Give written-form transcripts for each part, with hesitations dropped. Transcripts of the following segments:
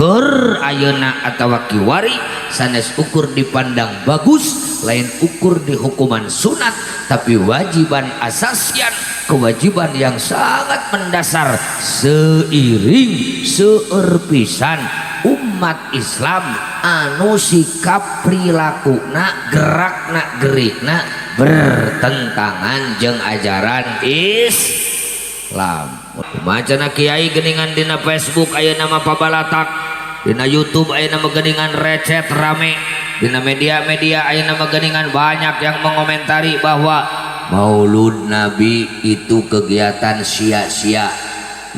Keur ayeuna atawa kiwari sanes ukur dipandang bagus, lain ukur di hukuman sunat, tapi wajiban asasian, kewajiban yang sangat mendasar seiring seueur pisan umat Islam anu sikap perilakuna, gerakna, gerikna bertentangan jeung ajaran Islam. Macana kiai geningan dina Facebook aya nama pabalatak, dina YouTube aya nama geningan recet rame, dina media-media aya nama geningan banyak yang mengomentari bahwa Maulud Nabi itu kegiatan sia-sia,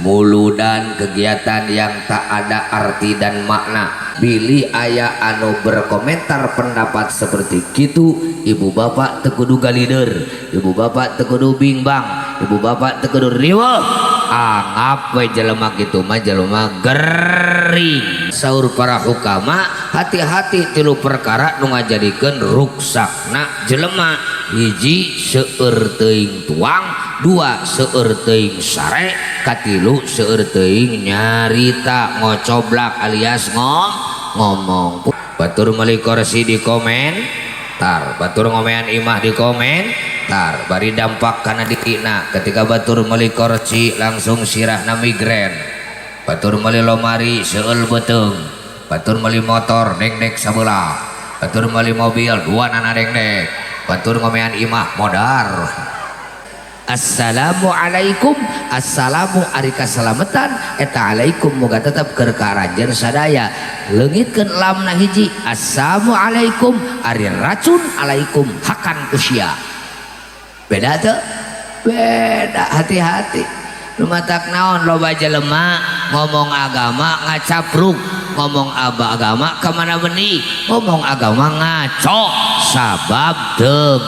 muludan kegiatan yang tak ada arti dan makna. Bilih aya anu berkomentar pendapat seperti gitu, ibu bapak teu kudu galider, ibu bapak teu kudu bingbang, ibu bapak teu kudu riweuh, anggap we jelema kitu mah jelema gering. Saur para hukama, hati-hati tilu perkara nu ngajadikeun ruksakna jelema. Hiji, seueur teuing tuang, dua, seueur teuing sare, katilu, seueur teuing nyarita ngocoblak alias ngomong. Batur meuli kursi di komentar, batur ngomean imah di komentar, bari dampak kana dirina. Ketika batur meuli kursi langsung sirahna migrain, batur meuli lomari seueul beuteung, batur meuli motor dengdek sabelah, batur meuli mobil dua nana dengdek, batur ngomean imah modar. Assalamualaikum, assalamu ari kasalamatan eta alaikum moga tetep keur ka aranjeun sadaya. Leungitkeun lamna hiji, assalamualaikum ari racun alaikum hakan usia. Beda teu? Beda, hati-hati. Lumatak naon loba jelema ngomong agama ngacapruk, ngomong agama kemana benih, ngomong agama ngaco, sabab teu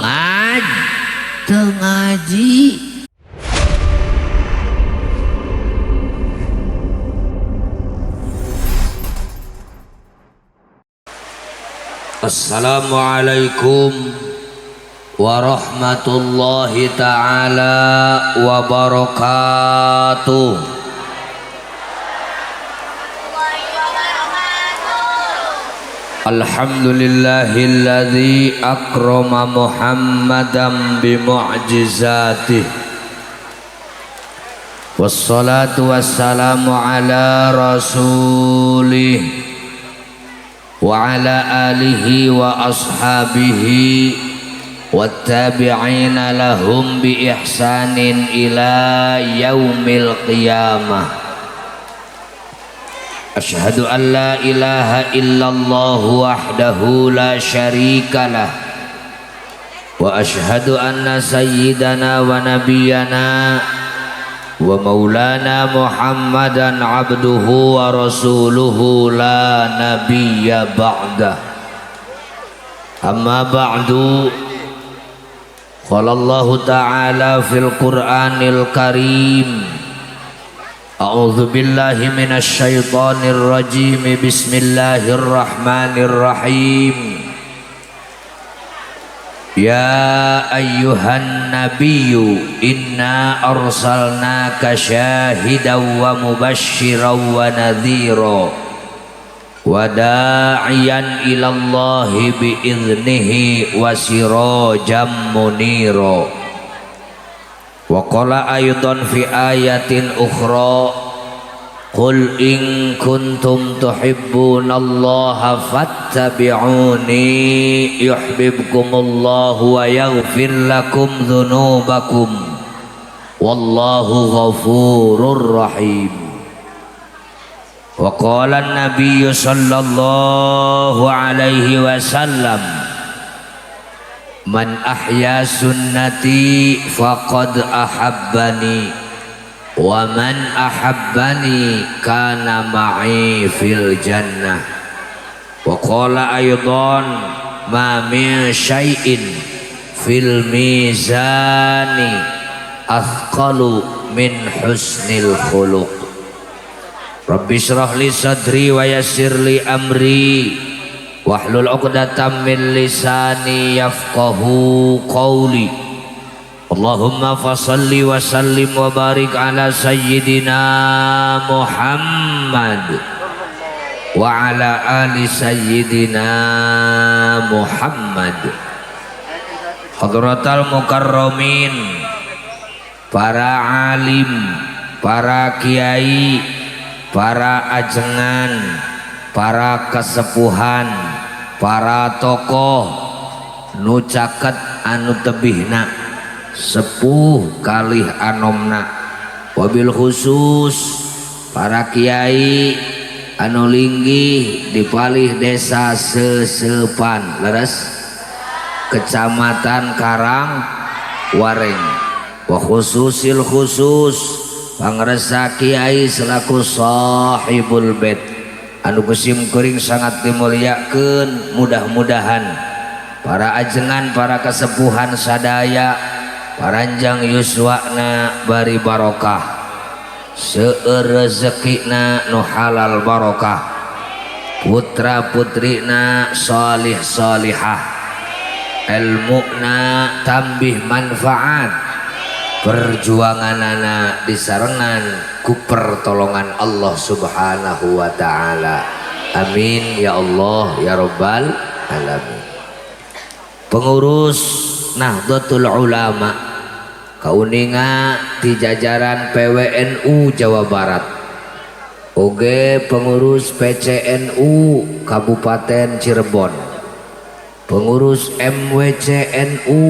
ngaji. Assalamualaikum warahmatullahi taala wabarakatuh. Alhamdulillahilladzi akrama Muhammadan bimu'jizatih. Wassalatu wassalamu ala rasulih wa ala alihi wa ashabihi wattabi'ina lahum bi ihsanin ila yaumil qiyamah. Asyhadu an la ilaha illallah wahdahu la syarikalah wa asyhadu anna sayyidana wa nabiyyana wa maulana Muhammadan abduhu wa rasuluhu la nabiyya ba'dah. Amma ba'du. Qala Allah ta'ala fil Qur'anil Karim. A'udzu billahi minasy syaithanir rajim. Bismillahirrahmanirrahim. Ya ayyuhan nabiyyu inna arsalnaka syahidan wa mubasysyiran wa nadhira wa da'iyan ilallahi biiznihi wa sirajan munira. Wa qala aidan fi ayatin ukhra qul in kuntum tuhibbunallaha fattabi'uni yuhibbukumullahu wa yaghfir lakum dzunubakum wallahu ghafurur rahim. Wa qala an-nabiyyu sallallahu alaihi wasallam man ahya sunnati faqad ahabbani wa man ahabbani kana ma'i fil jannah. Wa qala aidan ma min syai'in fil mizani athqalu min husnil khuluq. Rabbi shrah li sadri wa yassir li amri wahlul 'uqdatam min lisani yafqahu qawli. Allahumma fashalli wa sallim wa barik ala sayyidina Muhammad. Wa ala ali sayyidina Muhammad. Hadratal mukarramin, para alim, para kiai, para ajengan, para kesepuhan, para tokoh nu caket anu tebihna, sepuh kalih anomna, wabil khusus para kiai anu linggih di palih desa Sesepan, leres, Kecamatan Karang Wareng, wa khususil khusus pangresa kiai selaku sahibul bait anu ku sim kuring sangat dimuliakeun. Mudah-mudahan para ajengan, para kesepuhan sadaya paranjang yuswana bari barokah, seueur rezekina nu halal barokah, putra putrina salih salihah, ilmuna tambih manfaat, perjuanganana disarengan ku pertolongan Allah Subhanahu wa taala. Amin ya Allah ya rabbal alamin. Pengurus Nahdlatul Ulama kauninga di jajaran PWNU Jawa Barat, oge pengurus PCNU Kabupaten Cirebon, pengurus MWCNU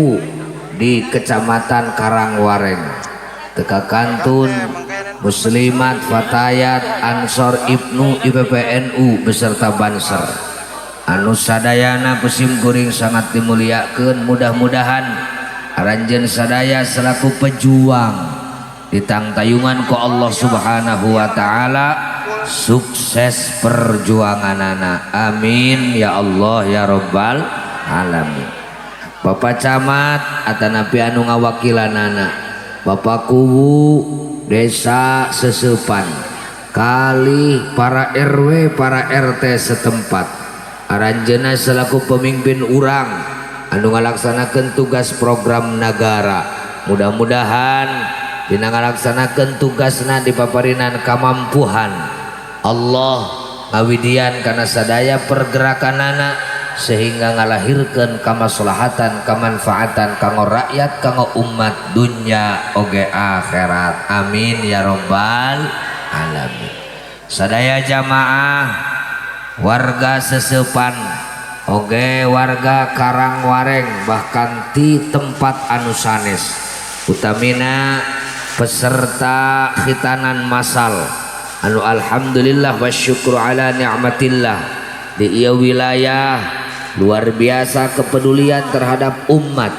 di Kecamatan Karangwareng, teka kantun Muslimat Fatayat Ansor Ibnu IPPNU beserta Banser anu sadayana ku sim kuring sangat dimuliakan. Mudah-mudahan aranjeun sadaya selaku pejuang ditangtayungan ku Allah Subhanahu wa taala, sukses perjuanganana. Amin ya Allah ya rabbal alamin. Bapak Camat atanapi anu ngawakilanana, Bapak Kuwu Desa Sesepan kali para RW, para RT setempat, aranjeuna selaku pemimpin urang anu ngalaksanakeun tugas program negara, mudah-mudahan dina ngalaksanakeun tugasna dipaparinan kamampuhan Allah, ngawidian kana sadaya pergerakanana sehingga ngalahirkeun kamaslahatan, kamanfaatan kanggo rakyat, kanggo umat, dunya oge akhirat. Amin ya robbal alamin. Sadaya jamaah warga Sesepan oge warga Karangwareng, bahkan di tempat anu sanes, utamina peserta khitanan masal anu alhamdulillah wa syukru ala ni'matillah di ieu wilayah luar biasa kepedulian terhadap umat,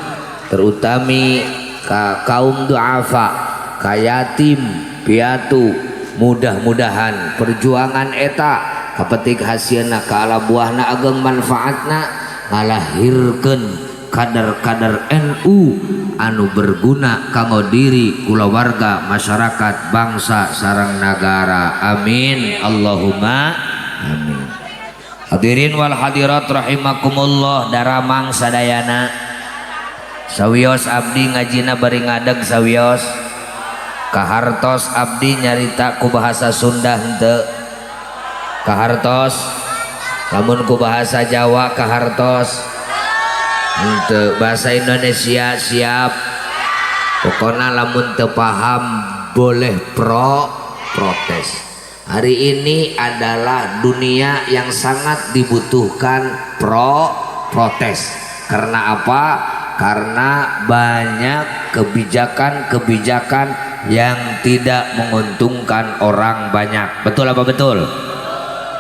terutami ka kaum duafa, ka yatim piatu. Mudah-mudahan perjuangan eta kapetik hasilna, ka buahna ageng manfaatna, ngalahirkeun kader-kader NU anu berguna kanggo diri, kulawarga, masyarakat, bangsa sareng nagara. Amin Allahumma amin. Hadirin wal hadirat rahimakumullah, daramang sadayana? Sawios abdi ngajina bari ngadeg, sawios? Kahartos abdi nyarita ku bahasa Sunda henteu? Kahartos? Lamun ku bahasa Jawa kahartos henteu? Bahasa Indonesia siap? Pokoknya lamun teu paham boleh protes. Hari ini adalah dunia yang sangat dibutuhkan protes. Karena apa? Karena banyak kebijakan-kebijakan yang tidak menguntungkan orang banyak. Betul apa betul?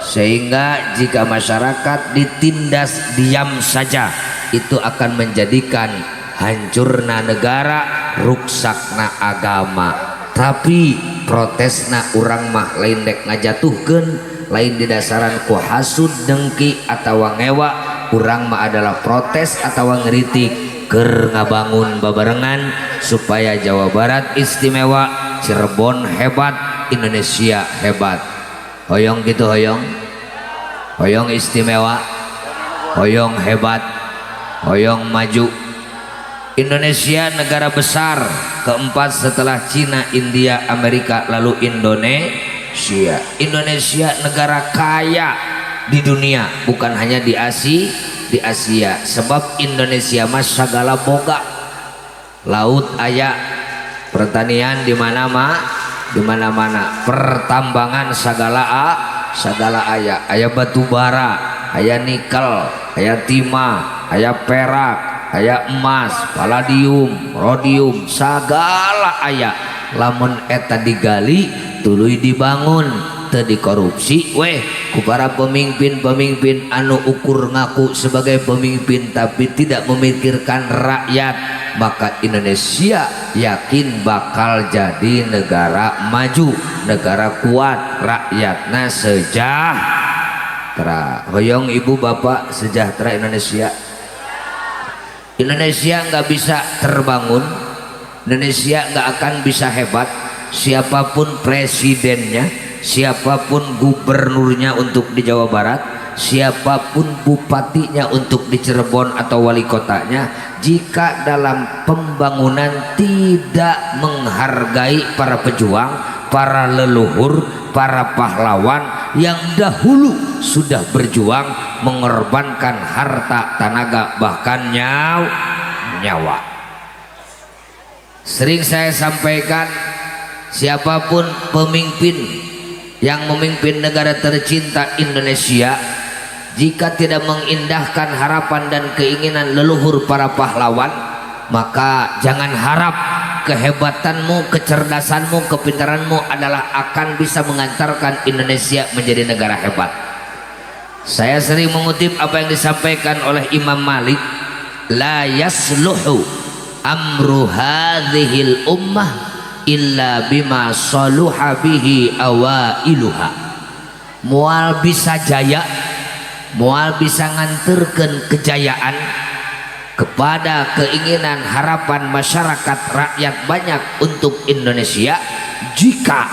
Sehingga jika masyarakat ditindas diam saja, itu akan menjadikan hancurna negara, ruksakna agama. Tapi protesna urang mah lain dek ngajatuhkeun, lain didasaran ku hasud, dengki atau ngewa. Urang mah adalah protes atau ngeritik keur ngabangun babarengan supaya Jawa Barat istimewa, Cirebon hebat, Indonesia hebat. Hoyong gitu? Hoyong? Hoyong istimewa, hoyong hebat, hoyong maju? Indonesia negara besar keempat setelah Cina, India, Amerika, lalu Indonesia. Indonesia negara kaya. di dunia, bukan hanya di Asia, sebab Indonesia mah segala boga. Laut aya, pertanian di mana mah di mana-mana, pertambangan segala aya, aya batu bara, aya nikel, aya timah, aya perak, aya emas, palladium, rhodium, segala aya. Lamun eta digali tuluy dibangun, teu dikorupsi weh ku para pemimpin-pemimpin anu ukur ngaku sebagai pemimpin tapi tidak memikirkan rakyat, maka Indonesia yakin bakal jadi negara maju, negara kuat, rakyatnya sejahtera. Hoyong ibu bapak sejahtera Indonesia? Indonesia nggak bisa terbangun, Indonesia nggak akan bisa hebat, siapapun presidennya, siapapun gubernurnya untuk di Jawa Barat, siapapun bupatinya untuk di Cirebon atau wali kotanya, jika dalam pembangunan tidak menghargai para pejuang, para leluhur, para pahlawan yang dahulu sudah berjuang mengorbankan harta, tenaga, bahkan nyawa. Sering saya sampaikan, siapapun pemimpin yang memimpin negara tercinta Indonesia, jika tidak mengindahkan harapan dan keinginan leluhur para pahlawan, maka jangan harap kehebatanmu, kecerdasanmu, kepintaranmu adalah akan bisa mengantarkan Indonesia menjadi negara hebat. Saya sering mengutip apa yang disampaikan oleh Imam Malik, la yasluhu amru hadhil ummah illa bima saluha bihi awailuha. Moal bisa jaya, moal bisa nganterkeun kejayaan kepada keinginan harapan masyarakat rakyat banyak untuk Indonesia jika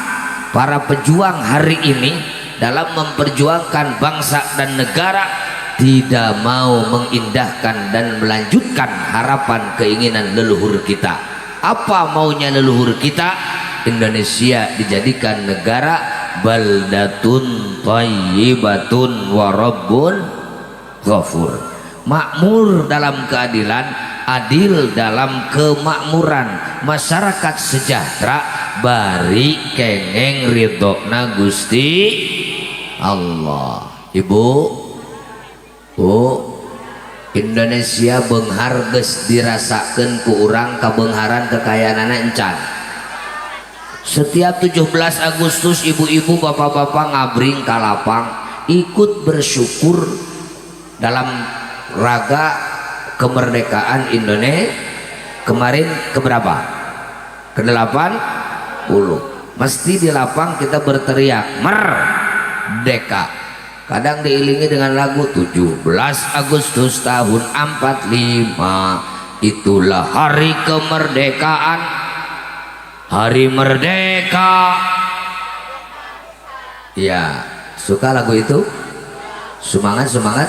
para pejuang hari ini dalam memperjuangkan bangsa dan negara tidak mau mengindahkan dan melanjutkan harapan keinginan leluhur kita. Apa maunya leluhur kita? Indonesia dijadikan negara baldatun thayyibatun wa rabbun ghafur, makmur dalam keadilan, adil dalam kemakmuran, masyarakat sejahtera bari kengeng ridhona Gusti Allah. Ibu, Bu, Indonesia beunghar geus dirasakeun ku urang, kabeungharan kekayaanana encan. Setiap 17 Agustus ibu-ibu, bapak-bapak ngabring ka lapang, ikut bersyukur dalam raga kemerdekaan Indonesia kemarin keberapa? Ke 80. Mesti di lapang kita berteriak merdeka, kadang diiringi dengan lagu 17 Agustus tahun 45, itulah hari kemerdekaan, hari merdeka. Ya, suka lagu itu? Semangat, semangat,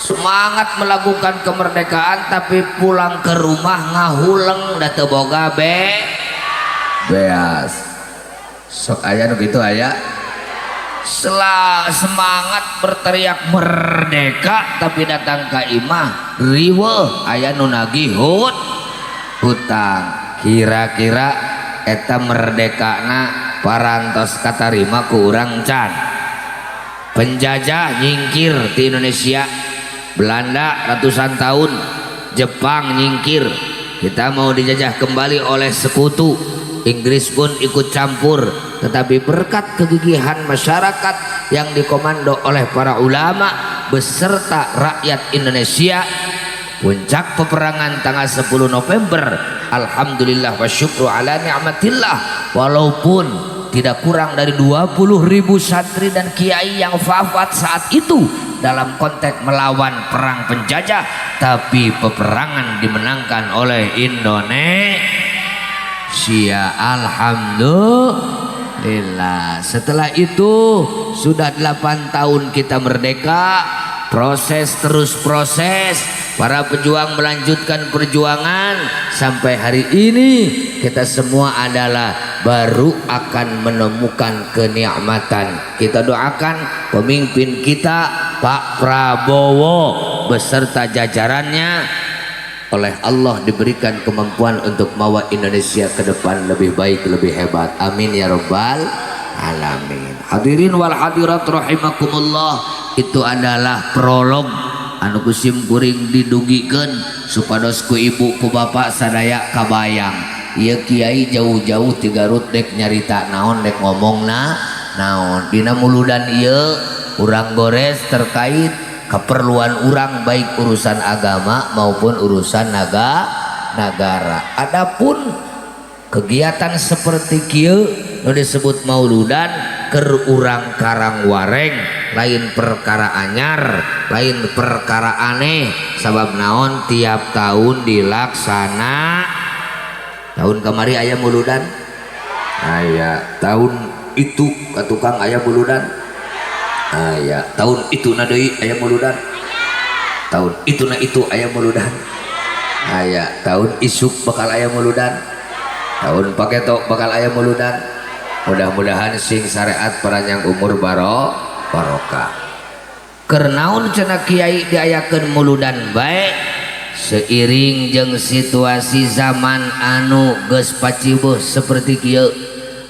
semangat melakukan kemerdekaan, tapi pulang ke rumah ngahuleng da teu boga beas. Sok aya nu kitu aya. Semangat berteriak merdeka, tapi datang ke imah riweuh, aya nu nagih hutang. Kira-kira eta merdekana parantos katarima ku urang can? Penjajah nyingkir di Indonesia, Belanda ratusan tahun, Jepang nyingkir, kita mau dijajah kembali oleh sekutu, Inggris pun ikut campur, tetapi berkat kegigihan masyarakat yang dikomando oleh para ulama beserta rakyat Indonesia, puncak peperangan tanggal 10 November, alhamdulillah wa syukru ala ni'matillah, walaupun tidak kurang dari 20.000 santri dan kiai yang wafat saat itu dalam konteks melawan perang penjajah, tapi peperangan dimenangkan oleh Indonesia. Alhamdulillah. Setelah itu sudah 8 tahun kita merdeka, proses terus proses, para pejuang melanjutkan perjuangan sampai hari ini. Kita semua adalah baru akan menemukan kenikmatan. Kita doakan pemimpin kita Pak Prabowo beserta jajarannya oleh Allah diberikan kemampuan untuk mawa Indonesia ke depan lebih baik, lebih hebat. Amin ya robbal alamin. Hadirin wal hadirat rahimakumullah, itu adalah prolog anu ku sim kuring didugikeun supados ku ibu ku bapak sadaya kabayang ieu kiai jauh-jauh ti Garut dek nyarita naon, dek ngomongna naon. Dina muludan ieu urang gores terkait keperluan urang, baik urusan agama maupun urusan nagara. Adapun kegiatan seperti kieu nu disebut mauludan keur urang Karangwareng lain perkara anyar, lain perkara aneh. Sabab naon? Tiap tahun dilaksana. Tahun kamari aya muludan, aya. Tahun itu ka tukang aya muludan, aya. Tahun itu na deui aya muludan. Tahun itu na itu aya muludan, aya. Tahun isuk bakal aya muludan, tahun paketo bakal aya muludan. Mudah-mudahan sing syariat, panjang umur, barokah. Keur naon cenah kiai diayakeun muludan bae? Seiring jeung situasi zaman anu geus pacibuh seperti kieu,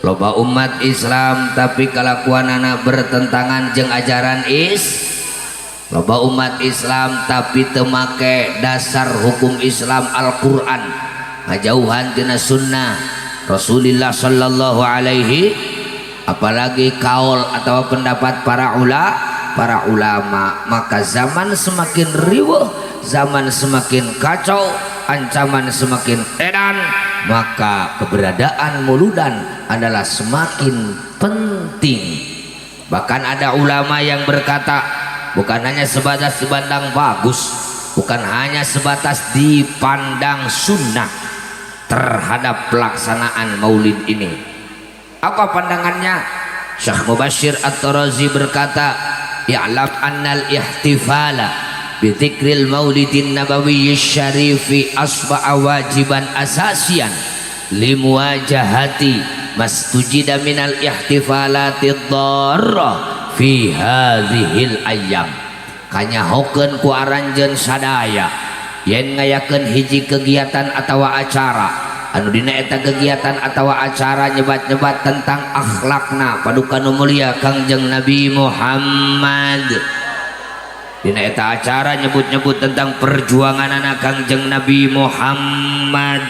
loba umat Islam tapi kalakuanana bertentangan jeung ajaran is, loba umat Islam tapi teu make dasar hukum Islam Al-Qur'an, ngajauhan tina sunnah Rasulullah sallallahu alaihi, apalagi kaul atau pendapat para ulama. Maka zaman semakin riweuh, zaman semakin kacau, ancaman semakin edan, maka keberadaan muludan adalah semakin penting. Bahkan ada ulama yang berkata, bukan hanya sebatas dipandang bagus, bukan hanya sebatas dipandang sunnah terhadap pelaksanaan maulid ini. Apa pandangannya? Syekh Mubashir At-Tarazi berkata, "I'lam annal ihtifala bidzikril maulidin nabawi syarifi asba'a wajiban asasian limuwajahati mastujida minal ihtifalati dharra fi hadhil ayyam." Kanyahokeun ku aranjeun sadaya yen ngayakeun hiji kegiatan atawa acara anu dina eta kegiatan atawa acara nyebat-nyebat tentang akhlakna paduka nu mulia Kangjeng Nabi Muhammad, dina eta acara nyebut-nyebut tentang perjuangan anak Kangjeng Nabi Muhammad,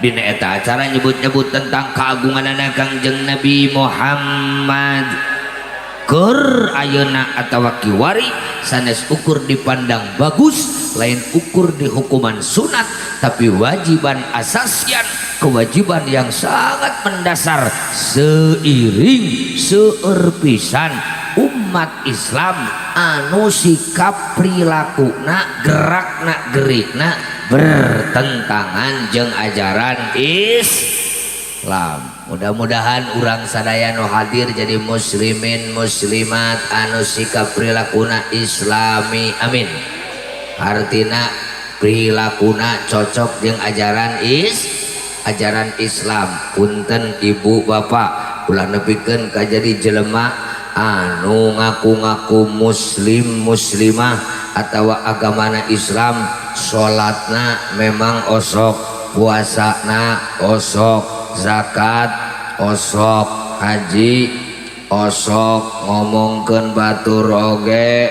dina eta acara nyebut-nyebut tentang keagungan anak Kangjeng Nabi Muhammad, keur ayeuna atawa kiwari sanes ukur dipandang bagus, lain ukur di hukuman sunat, tapi wajiban asasian, kewajiban yang sangat mendasar seiring seueur pisan umat Islam anu sikap perilakuna, gerakna, gerikna bertentangan jeung ajaran Islam. Mudah-mudahan urang sadaya nu hadir jadi muslimin muslimat anu sikap perilakuna islami, amin. Artina perilakuna cocok jeung ajaran Islam. Punten ibu bapak, ulah nepikeun ka jadi jelema anu ngaku-ngaku muslim muslimah atau agamana Islam, salatna memang osok, puasana osok, zakat osok, haji osok, ngomongkeun batur oge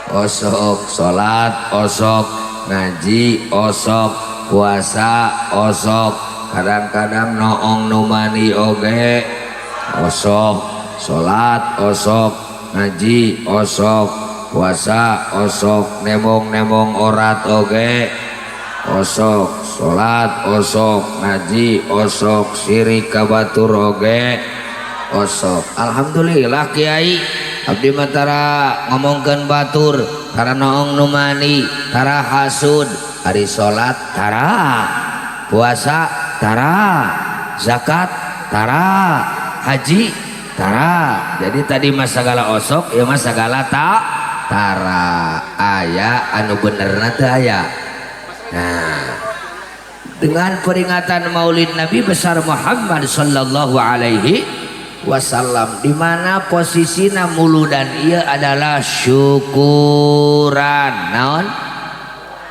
osok, salat osok, ngaji osok, puasa osok, kadang-kadang noong nu mani oge osok, salat osok, ngaji osok, puasa osok, nemong-nemong orat oge osok, salat osok, ngaji osok, sirik ka batur oge osok. Alhamdulillah kiai, abdi mah tara ngomongkeun batur, tara noong nu mani, tara hasud. Ari salat tara, puasa tara, zakat tara, haji tara. Jadi tadi mah sagala osok ya mah sagala tak tara. Aya anu benerna teu aya. Nah, Dengan peringatan Maulid Nabi besar Muhammad sallallahu alaihi wasallam, di mana posisina muludan ieu adalah syukuran. Naon?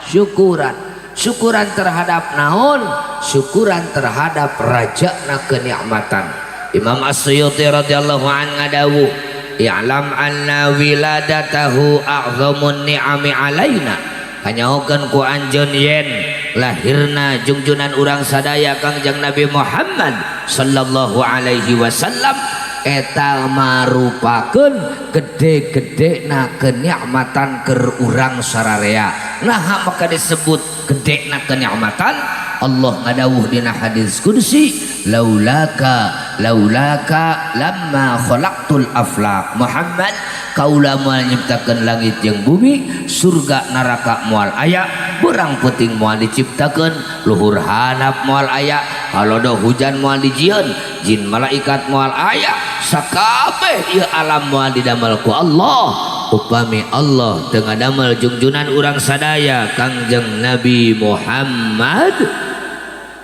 Syukuran. Syukuran terhadap naon? Syukuran terhadap rajana kenikmatan. Imam As-Suyuti radhiyallahu an ngadawuh, "I'lam anna wiladatahu a'zamun ni'ami alaina." Kanyahokeun ku anjeun yen lahirna jungjunan urang sadaya Kangjeng Nabi Muhammad sallallahu alaihi wasallam eta marupakeun gede-gedena kenikmatan keur urang sararea. Nah, maka disebut gedena kenikmatan. Allah ngadawuh dina hadis qudsi, "Laulaka laulaka lamma khalaqtul aflaq." Muhammad, kaula moal nyiptakeun langit jeung bumi, surga neraka moal aya, berang peuting moal diciptakeun, luhur handap moal aya, halodo hujan moal dijieun, jin malaikat moal aya, sakabeh ieu alam moal didamel ku Allah upami Allah teu ngadamel jungjunan urang sadaya Kangjeng Nabi Muhammad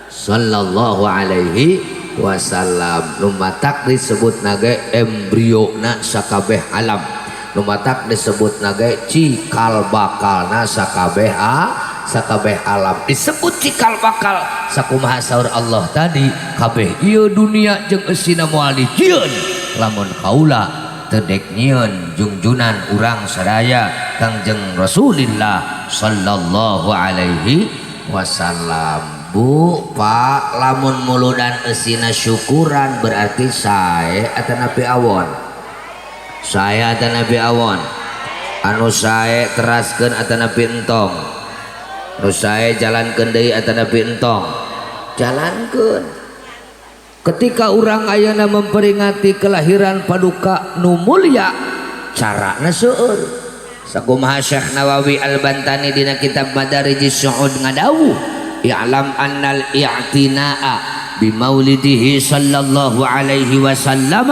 sallallahu alaihi wasallam. Nu matak disebut nage embriona sakabeh alam, nu matak disebut nage cikal bakalna sakabeh sakabeh alam. Disebut cikal bakal sakumaha saur Allah tadi, kabeh ieu dunia jeung eusina moal dijieun lamun kaula teu dek nyieun jungjunan urang sadaya Kangjeng Rasulillah sallallahu alaihi wasallam. Bu, Pak, lamun muludan eusina syukuran berarti sae atanapi awon? Sae atanapi awon? Anu sae teraskeun atanapi entong? Nu sae jalankeun deui atanapi entong? Jalankeun. Ketika urang ayeuna memperingati kelahiran paduka nu mulia, carana seueur. Sakumaha Syekh Nawawi Al-Bantani dina kitab Madarijis Su'ud ngadawuh, "I'lam annal i'tinaa bimaulidihi sallallahu alaihi wasallam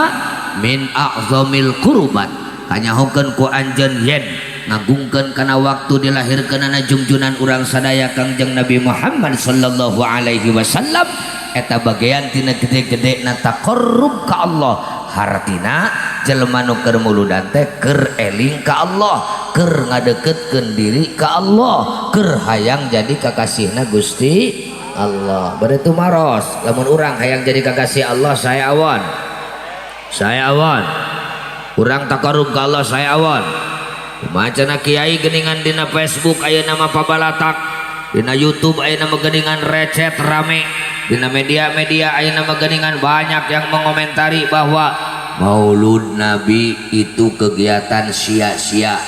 min a'zamil qurbat." Kanyahokeun ku anjeun yen ngagungkeun kana waktu dilahirkeunana jungjunan urang sadaya Kangjeng Nabi Muhammad sallallahu alaihi wasallam eta bagian tina gede-gedena taqarrub ka Allah. Hartina jelema nu keur muludan teh keur eling ka Allah, keur ngadeketkeun diri ka Allah, keur hayang jadi kakasihna Gusti Allah. Bade tumaros, lamun urang hayang jadi kakasih Allah, sae awon? Sae awon? Urang taqarrub ka Allah, sae awon? Kumaha cenah kiai geuningan dina Facebook aya nama pabalatak, dina YouTube aya nama geuningan recet rame, dina media-media aya nama geuningan banyak yang mengomentari bahwa Maulud Nabi itu kegiatan sia-sia,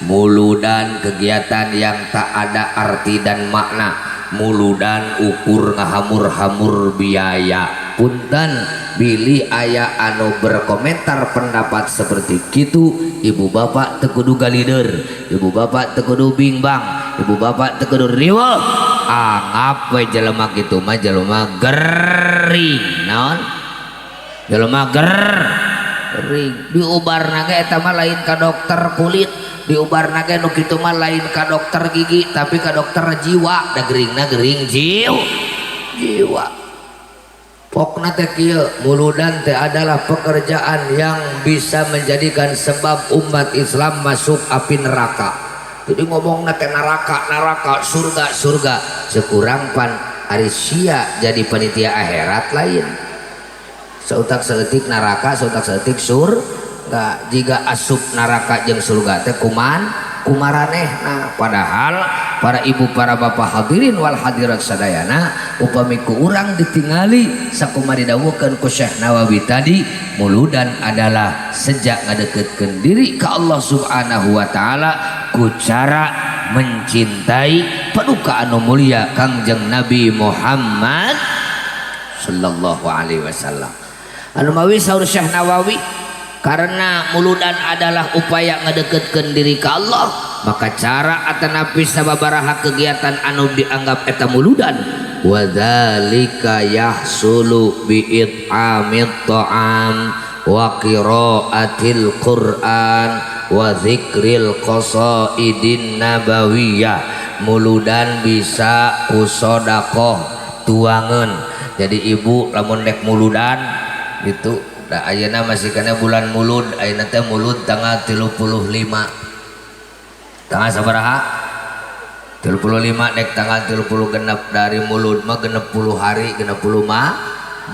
muludan kegiatan yang tak ada arti dan makna, muludan ukur ngahamur-hamur biaya. Punten bilih aya anu berkomentar pendapat seperti gitu, ibu bapak teu kudu galider, ibu bapak teu kudu bingbang, ibu bapak teu kudu riweuh. Anggap we jelema kitu mah jelema gering. Naon jelema gering? Diubarna ge eta mah lain ka dokter kulit, diubarna ge nu kitu mah lain ka dokter gigi, tapi ka dokter jiwa. Da geringna gering jiwa. Pokna teh kieu, muludan teh adalah pekerjaan yang bisa menjadikan sebab umat Islam masuk api neraka. Jadi ngomongna teh neraka neraka, surga surga. Sekurang pan ari sia jadi panitia akhirat lain, seutak saeutik neraka, seutak saeutik surga. Jika asup neraka jeung surga teh kuman kumaranehna. Padahal para ibu, para bapak, hadirin wal hadirat sadayana, upami ku urang ditingali sakumaha didawuhkeun ku Syekh Nawawi tadi, muludan adalah sejak ngadeketkeun diri ka Allah Subhanahu wa taala ku cara mencintai paduka anu mulia Kangjeng Nabi Muhammad sallallahu alaihi wasallam. Anu mawi saur Syekh Nawawi, karena muludan adalah upaya ngedeketkeun diri ka Allah, maka cara atanapi sababaraha kegiatan anu dianggap eta muludan, wadzalika yahsulu bi it'amit ta'am wa qiraatil Qur'an wa dzikril qasaidin nabawiyah. Muludan bisa ku sodakoh. Tuangan. Jadi ibu lamun dek muludan gitu da, ayeuna masih kana bulan Mulud. Ayeuna teh Mulud tanggal 35. Tanggal sabaraha? 35, dek tanggal 30 genep. Dari Mulud mah 60 hari, 60 mah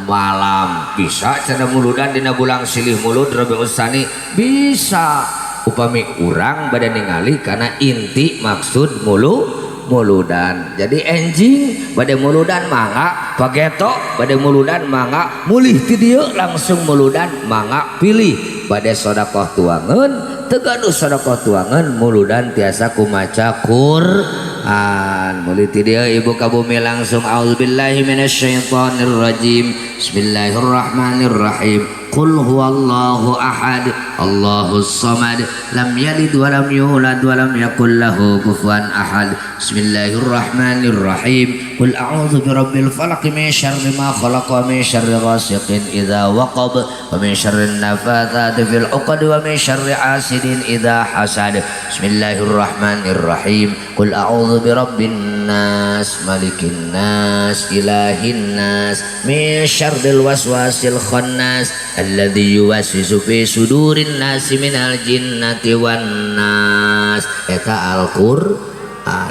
malam. Bisa cenah muludan dina bulan silih Mulud, Rabiul Tsani, bisa upami urang bade ningali karena inti maksud muludan. Jadi enjing bade muludan mangga, pageto bade muludan mangga, mulih ti dieu langsung muludan mangga. Pilih bade sodakoh tuangan, teu gaduh sodakoh tuangan, muludan tiasa ku maca Quran. Mulih ti dieu ibu ka bumi langsung auzubillahi minasyaitonirrajim, bismillahirrahmanirrahim, qul huwallahu ahad, Allahus samad, lam yalid wa lam yulad wa lam yakul lahu kufuwan ahad. Bismillahirrahmanirrahim. Qul a'udzu birabbil falaq, min syarri ma khalaq, wa min syarri ghasiqin idza waqab, wa min syarri nafatsati fil 'uqad, wa min syarri hasidin idza hasad. Bismillahirrahmanirrahim. Qul a'udzu birabbin nas, malikin nas, ilahin nas, min syarril waswasil khannas, alladzi yuwaswisu fi sudurin nasi minal jinnati wan nas. Eta Al-Qur'an.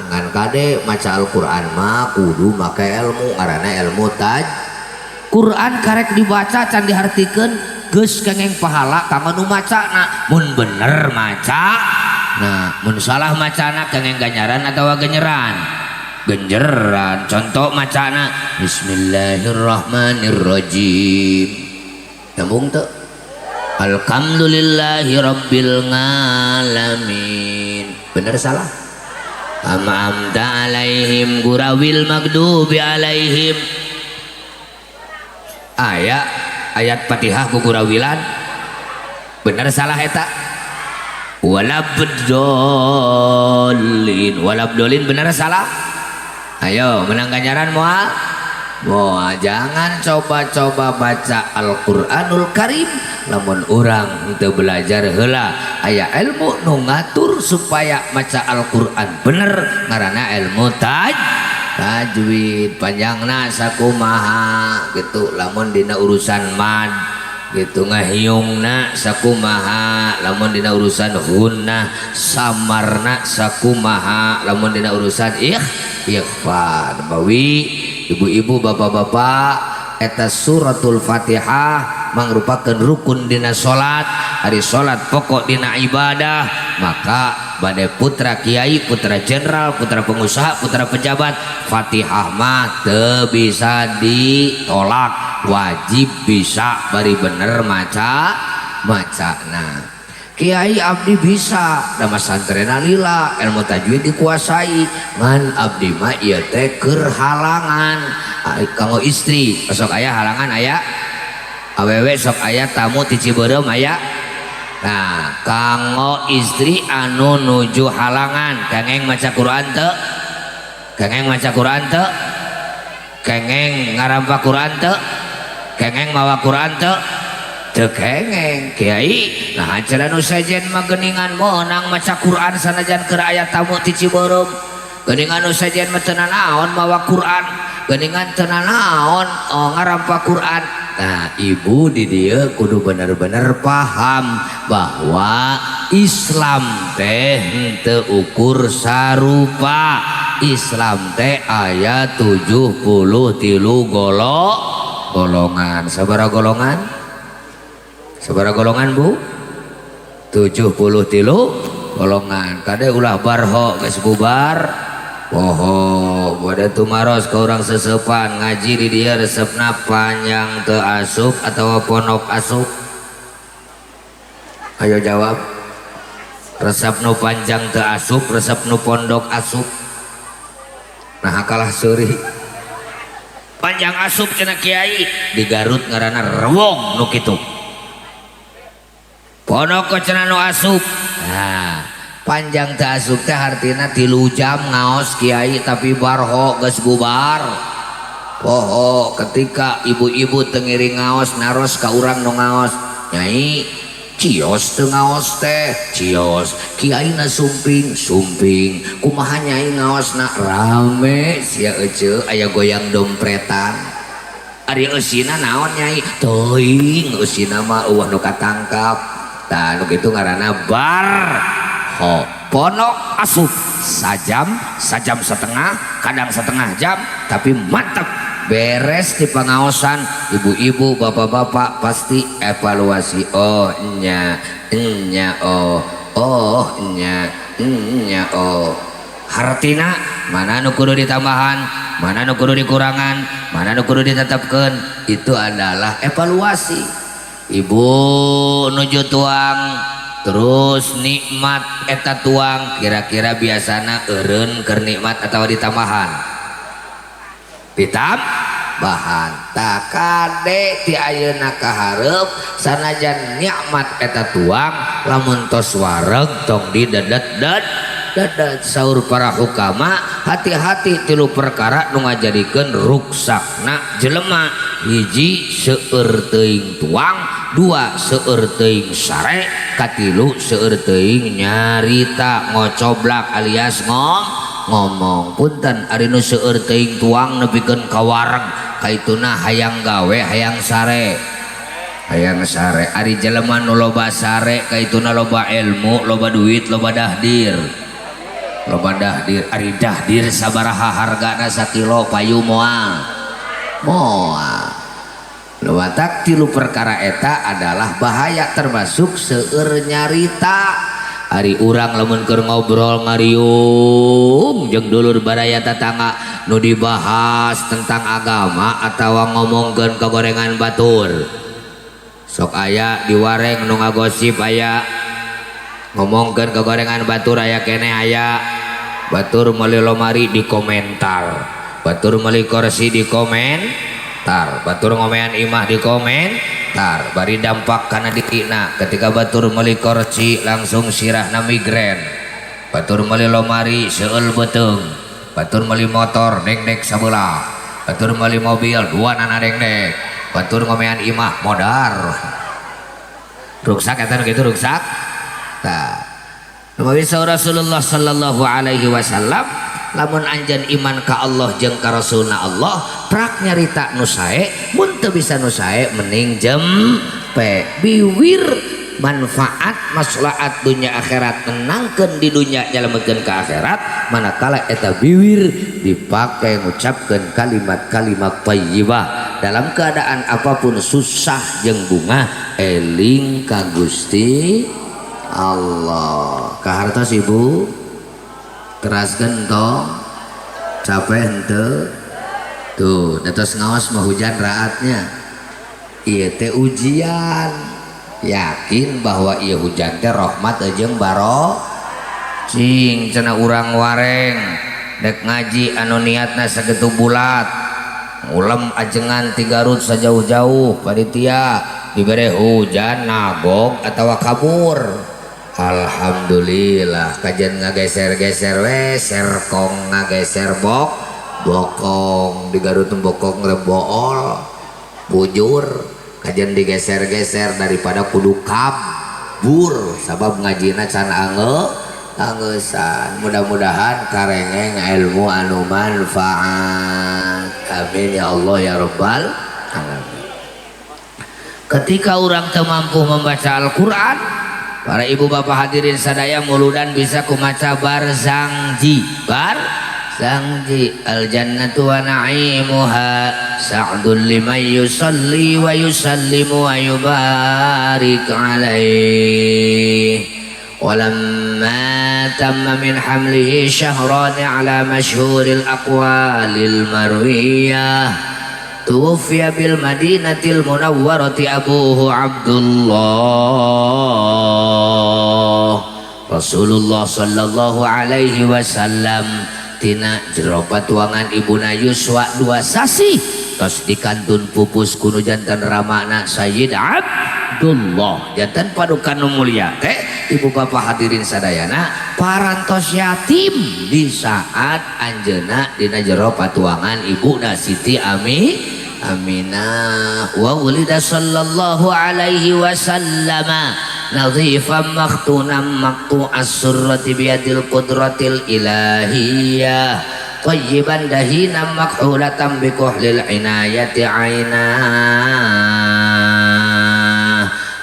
Ngan kade, maca Al-Qur'an mah kudu make ilmu, ngaranna ilmu taj. Quran karek dibaca can dihartikeun geus kengeng pahala kanggo nu macana mun bener maca. Nah, mun salah macana kengeng ganjaran atawa genyeran? Genjeran. Contoh macana bismillahirrahmanirrahim, nyambung teu? Alhamdulillahi rabbil ngalamin, bener salah? An'amta alaihim ghuiril maghdubi alaihim. Aya ayat Fatihah gugurawilan, bener salah eta? Walabdolin, walabdolin, bener salah? Ayo, menang ganjaran moal? Moal. Jangan coba-coba baca Al-Quranul Karim lamun urang untuk belajar heula. Aya ilmu nu ngatur supaya maca Al-Quran bener, ngaranna ilmu tajwid. Panjangna sakumaha gitu lamun dina urusan mad gitu, ngahiungna sakumaha lamun dina urusan gunnah, samarna sakumaha lamun dina urusan ikhfa. Bawi ibu-ibu, bapak-bapak, eta suratul Fatihah mangrupakeun rukun dina salat. Ari salat pokok dina ibadah, maka bade putra kiai, putra jenderal, putra pengusaha, putra pejabat, Fatihah mah teu bisa ditolak, wajib bisa bari bener maca macana. Kiai, abdi bisa nama santrena lila, ilmu tajwid dikuasai, ngan abdi mah ieu teh keur halangan kanggo istri. Sok aya halangan, aya awewe sok aya tamu ti Cibeureum aya. Nah, kanggo istri anu nuju halangan, kengeng maca Quran teu? Kengeng maca Quran teu? Kengeng ngarampa Quran teu? Kengeng mawa Quran teu? Teu kengeng. Kiai, nah acara nu sejen mah geuningan meunang maca Quran sanajan keur aya tamu ti Cibeureum. Geuningan nu sejen mah teu nanaon mawa Quran, geuningan teu nanaon, oh, ngarampa Quran. Nah, ibu di dieu kudu bener-bener paham bahwa Islam teh henteu ukur sarupa. Islam teh aya 73 golongan. Sabaraha golongan? Sabaraha golongan, Bu? 73 golongan. Kade, ulah barho geus bubar poho. Bade tumaros ke urang sesepan ngaji di dieu, resepna panjang teu asup atau pondok asup? Ayo jawab. Resep nu panjang teu asup, resep nu pondok asup. Nah, kalah seuri. Panjang asup cenah kiai di Garut, ngaranna rewong nu kitu. Pondok cenah nu asup. Nah, panjang teu asup teh hartina 3 jam ngaos kiai, tapi barho geus bubar poho. Ketika ibu-ibu teu ngiring ngaos, naros ka urang nu ngaos, "Nyai, Cios teu ngaos teh, cios. Kiaina sumping, sumping. Kumaha nyai ngaosna rame sia ece aya goyang dompretan. Ari eusina naon nyai? Teuing eusina mah eueuh nu katangkap. Tah nu kitu ngaranna bar ho. Ponok asup sajam, sajam setengah, kadang setengah jam, tapi mantap. Beres di pengaosan ibu-ibu, bapak-bapak pasti evaluasi. Oh nya, nya oh, oh nya, nya oh. Hartina mana nu kudu ditambahan, mana nu kudu dikurangan, mana nu kudu ditetapkeun, itu adalah evaluasi. Ibu nuju tuang terus nikmat eta tuang kira-kira biasana eureun keur nikmat atau ditambahan, ditambahan. Tak kade ti ayeuna ka hareup sanajan nikmat eta tuang lamun tos wareg tong didedet det dedet. Saur para hukama, hati-hati tilu perkara nu ngajadikeun ruksakna jelema: hiji, seueur teuing tuang; dua, seueur teuing sare; katilu, seueur teuing nyarita, ngocoblak alias ngomong. Punten, ari nu seueur teuing tuang nepikeun ka wareg kaituna hayang gawe, hayang sare, hayang sare. Ari jelema nu loba sare kaituna loba ilmu, loba duit, loba dahdir, loba dahdir. Ari dahdir sabaraha hargana sakilo, payu moal? Moal. Lumatak tilu perkara eta adalah bahaya, termasuk seueur nyarita. Ari urang lamun keur ngobrol ngariung jeung dulur baraya tetangga, nu dibahas tentang agama atawa ngomongkeun kegorengan batur? Sok aya di wareng nu ngagosip, aya ngomongkeun kegorengan batur, aya keneh, aya batur meuli lomari di komentar, batur meuli kursi di komentar, batur ngomean imah di komentar. Bari dampak kana dirina, ketika batur meuli kursi langsung sirahna migrain, batur meuli lomari seueul beuteung, batur meuli motor dengdek sabelah, batur meuli mobil dua nana dengdek, batur ngomean imah modar. Ruksak eta nu kitu, ruksak. Tah, Nabi Rasulullah sallallahu alaihi wasallam, lamun anjeun iman ka Allah jeung ka Rasulna Allah, prak nyarita nu sae. Mun teu bisa nu sae, mending jempe biwir. Manfaat maslahat dunia akhirat, menangkeun di dunia, nyalametkeun ka akhirat, manakala eta biwir dipake ngucapkeun kalimat-kalimat thayyibah. Dalam keadaan apapun, susah jeung bunga, eling ka Gusti Allah. Kahartos ibu, teraskeun tong capek henteu? Tuh, datos ngaos mah hujan raatnya. Ieu teh ujian. Yakin bahwa ieu hujan teh rahmat jeung baro cing. Cenah urang wareng dek ngaji anu niatna sakitu bulat, ngulem ajengan ti Garut sajauh-jauh, panitia dibere hujan nagog atawa kabur. Alhamdulillah, kajian ngageser-geser we, serkong ngageser bok bokong di Garut, bokong rebool bujur. Kajian digeser-geser daripada kudu kabur sabab ngajina can ange angeusan. Mudah-mudahan karengeng ilmu anu manfaat, amin ya Allah ya rabbal alamin. Ketika orang teu mampu membaca Al-Quran, para ibu bapak hadirin sadaya, muludan bisa kumaca barzangji. Barzangji, al jannatu wa na'imuha sa'dun liman yusalli wa yusallimu wa yubarik alaihi. Walamma tamma min hamlihi syahrani ala masyhuril aqwalil marwiyah, tuwfiya bil madinatil munawwarati abuhu Abdullah. Rasulullah sallallahu alaihi wasallam tina jero patuangan ibuna yuswa 2 sasih tos dikantun pupus ku nu janten ramana, Sayyid Abdullah. Janten paduka nu mulia teh, ibu bapak hadirin sadayana, parantos yatim di saat anjeuna dina jero patuangan ibuna Siti Aminah. Wa wulida sallallahu alaihi wasallam Nazifan makhtunan maqtu'as surrati biyadil qudratil ilahiyah thayyiban dahinan makhulatan bikuhlil inayati aina.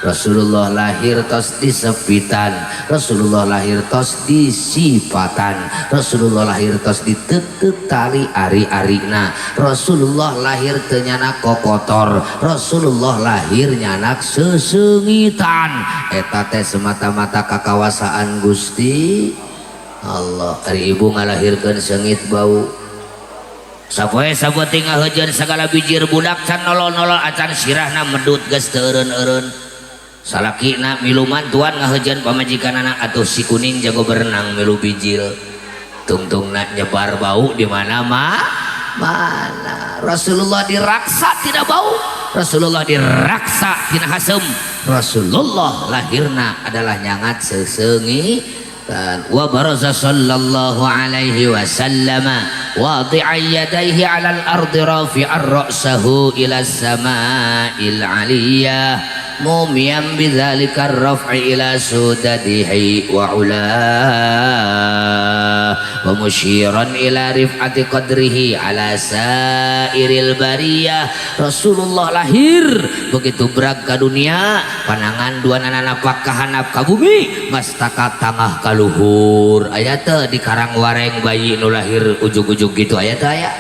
Rasulullah lahir tos disepitan, Rasulullah lahir tos disipatan, Rasulullah lahir tos ditetek tali ari-arina, Rasulullah lahir teu nyanak kokotor, Rasulullah lahir nyanak sesengitan. Eta teh semata-mata kakawasaan Gusti Allah. Ari ibu ngalahirkeun seungit bau. Sapoe sapoting ngaheujeun sagala bijir budak can nolol-nolol acan sirahna medut geus teu eureun-eureun. Salakina milu mantuan ngahejan pamajikanana atuh si kuning jago berenang milu bijil tungtungna nyebar bau di mana mana. Rasulullah diraksa tidak bau, Rasulullah diraksa tina hasem, Rasulullah lahirna adalah nyangat sesengi dan wa baraza sallallahu alaihi wasallam wadi'an yadaihi 'alal ardi rafi'an ra'sahu ila sama'il 'aliyah mumiyan bidzalika ar-raf'i ila sudadihi wa ula wa musyiran ila rif'ati qadrihi ala sairil bariyah. Rasulullah lahir begitu berak ka dunia, panangan dua nana napak ka handap ka bumi mastaka tangah ka luhur. Aya teu di Karangwareng bayi nu lahir ujug-ujug gitu? Aya teu? Aya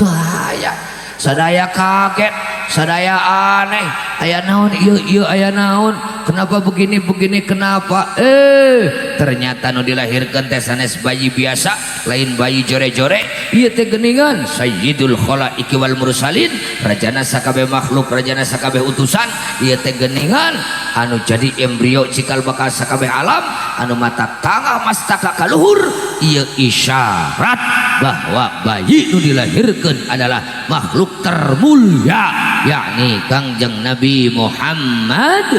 teu? Aya. Sadaya kaget, sadaya aneh, aya naon ieu ieu, aya naon, kenapa begini begini, kenapa? Ternyata nu dilahirkan teh sanes bayi biasa, lain bayi jore-jore ieu teh geuningan sayyidul khalaiki wal mursalin, rajana sakabeh makhluk, rajana sakabeh utusan. Ieu teh geuningan anu jadi embrio cikal bakal sakabeh alam anu mata tangah mastaka kaluhur. Ieu isyarat bahwa bayi nu dilahirkan adalah makhluk termulia, yakni Kangjeng Nabi Muhammad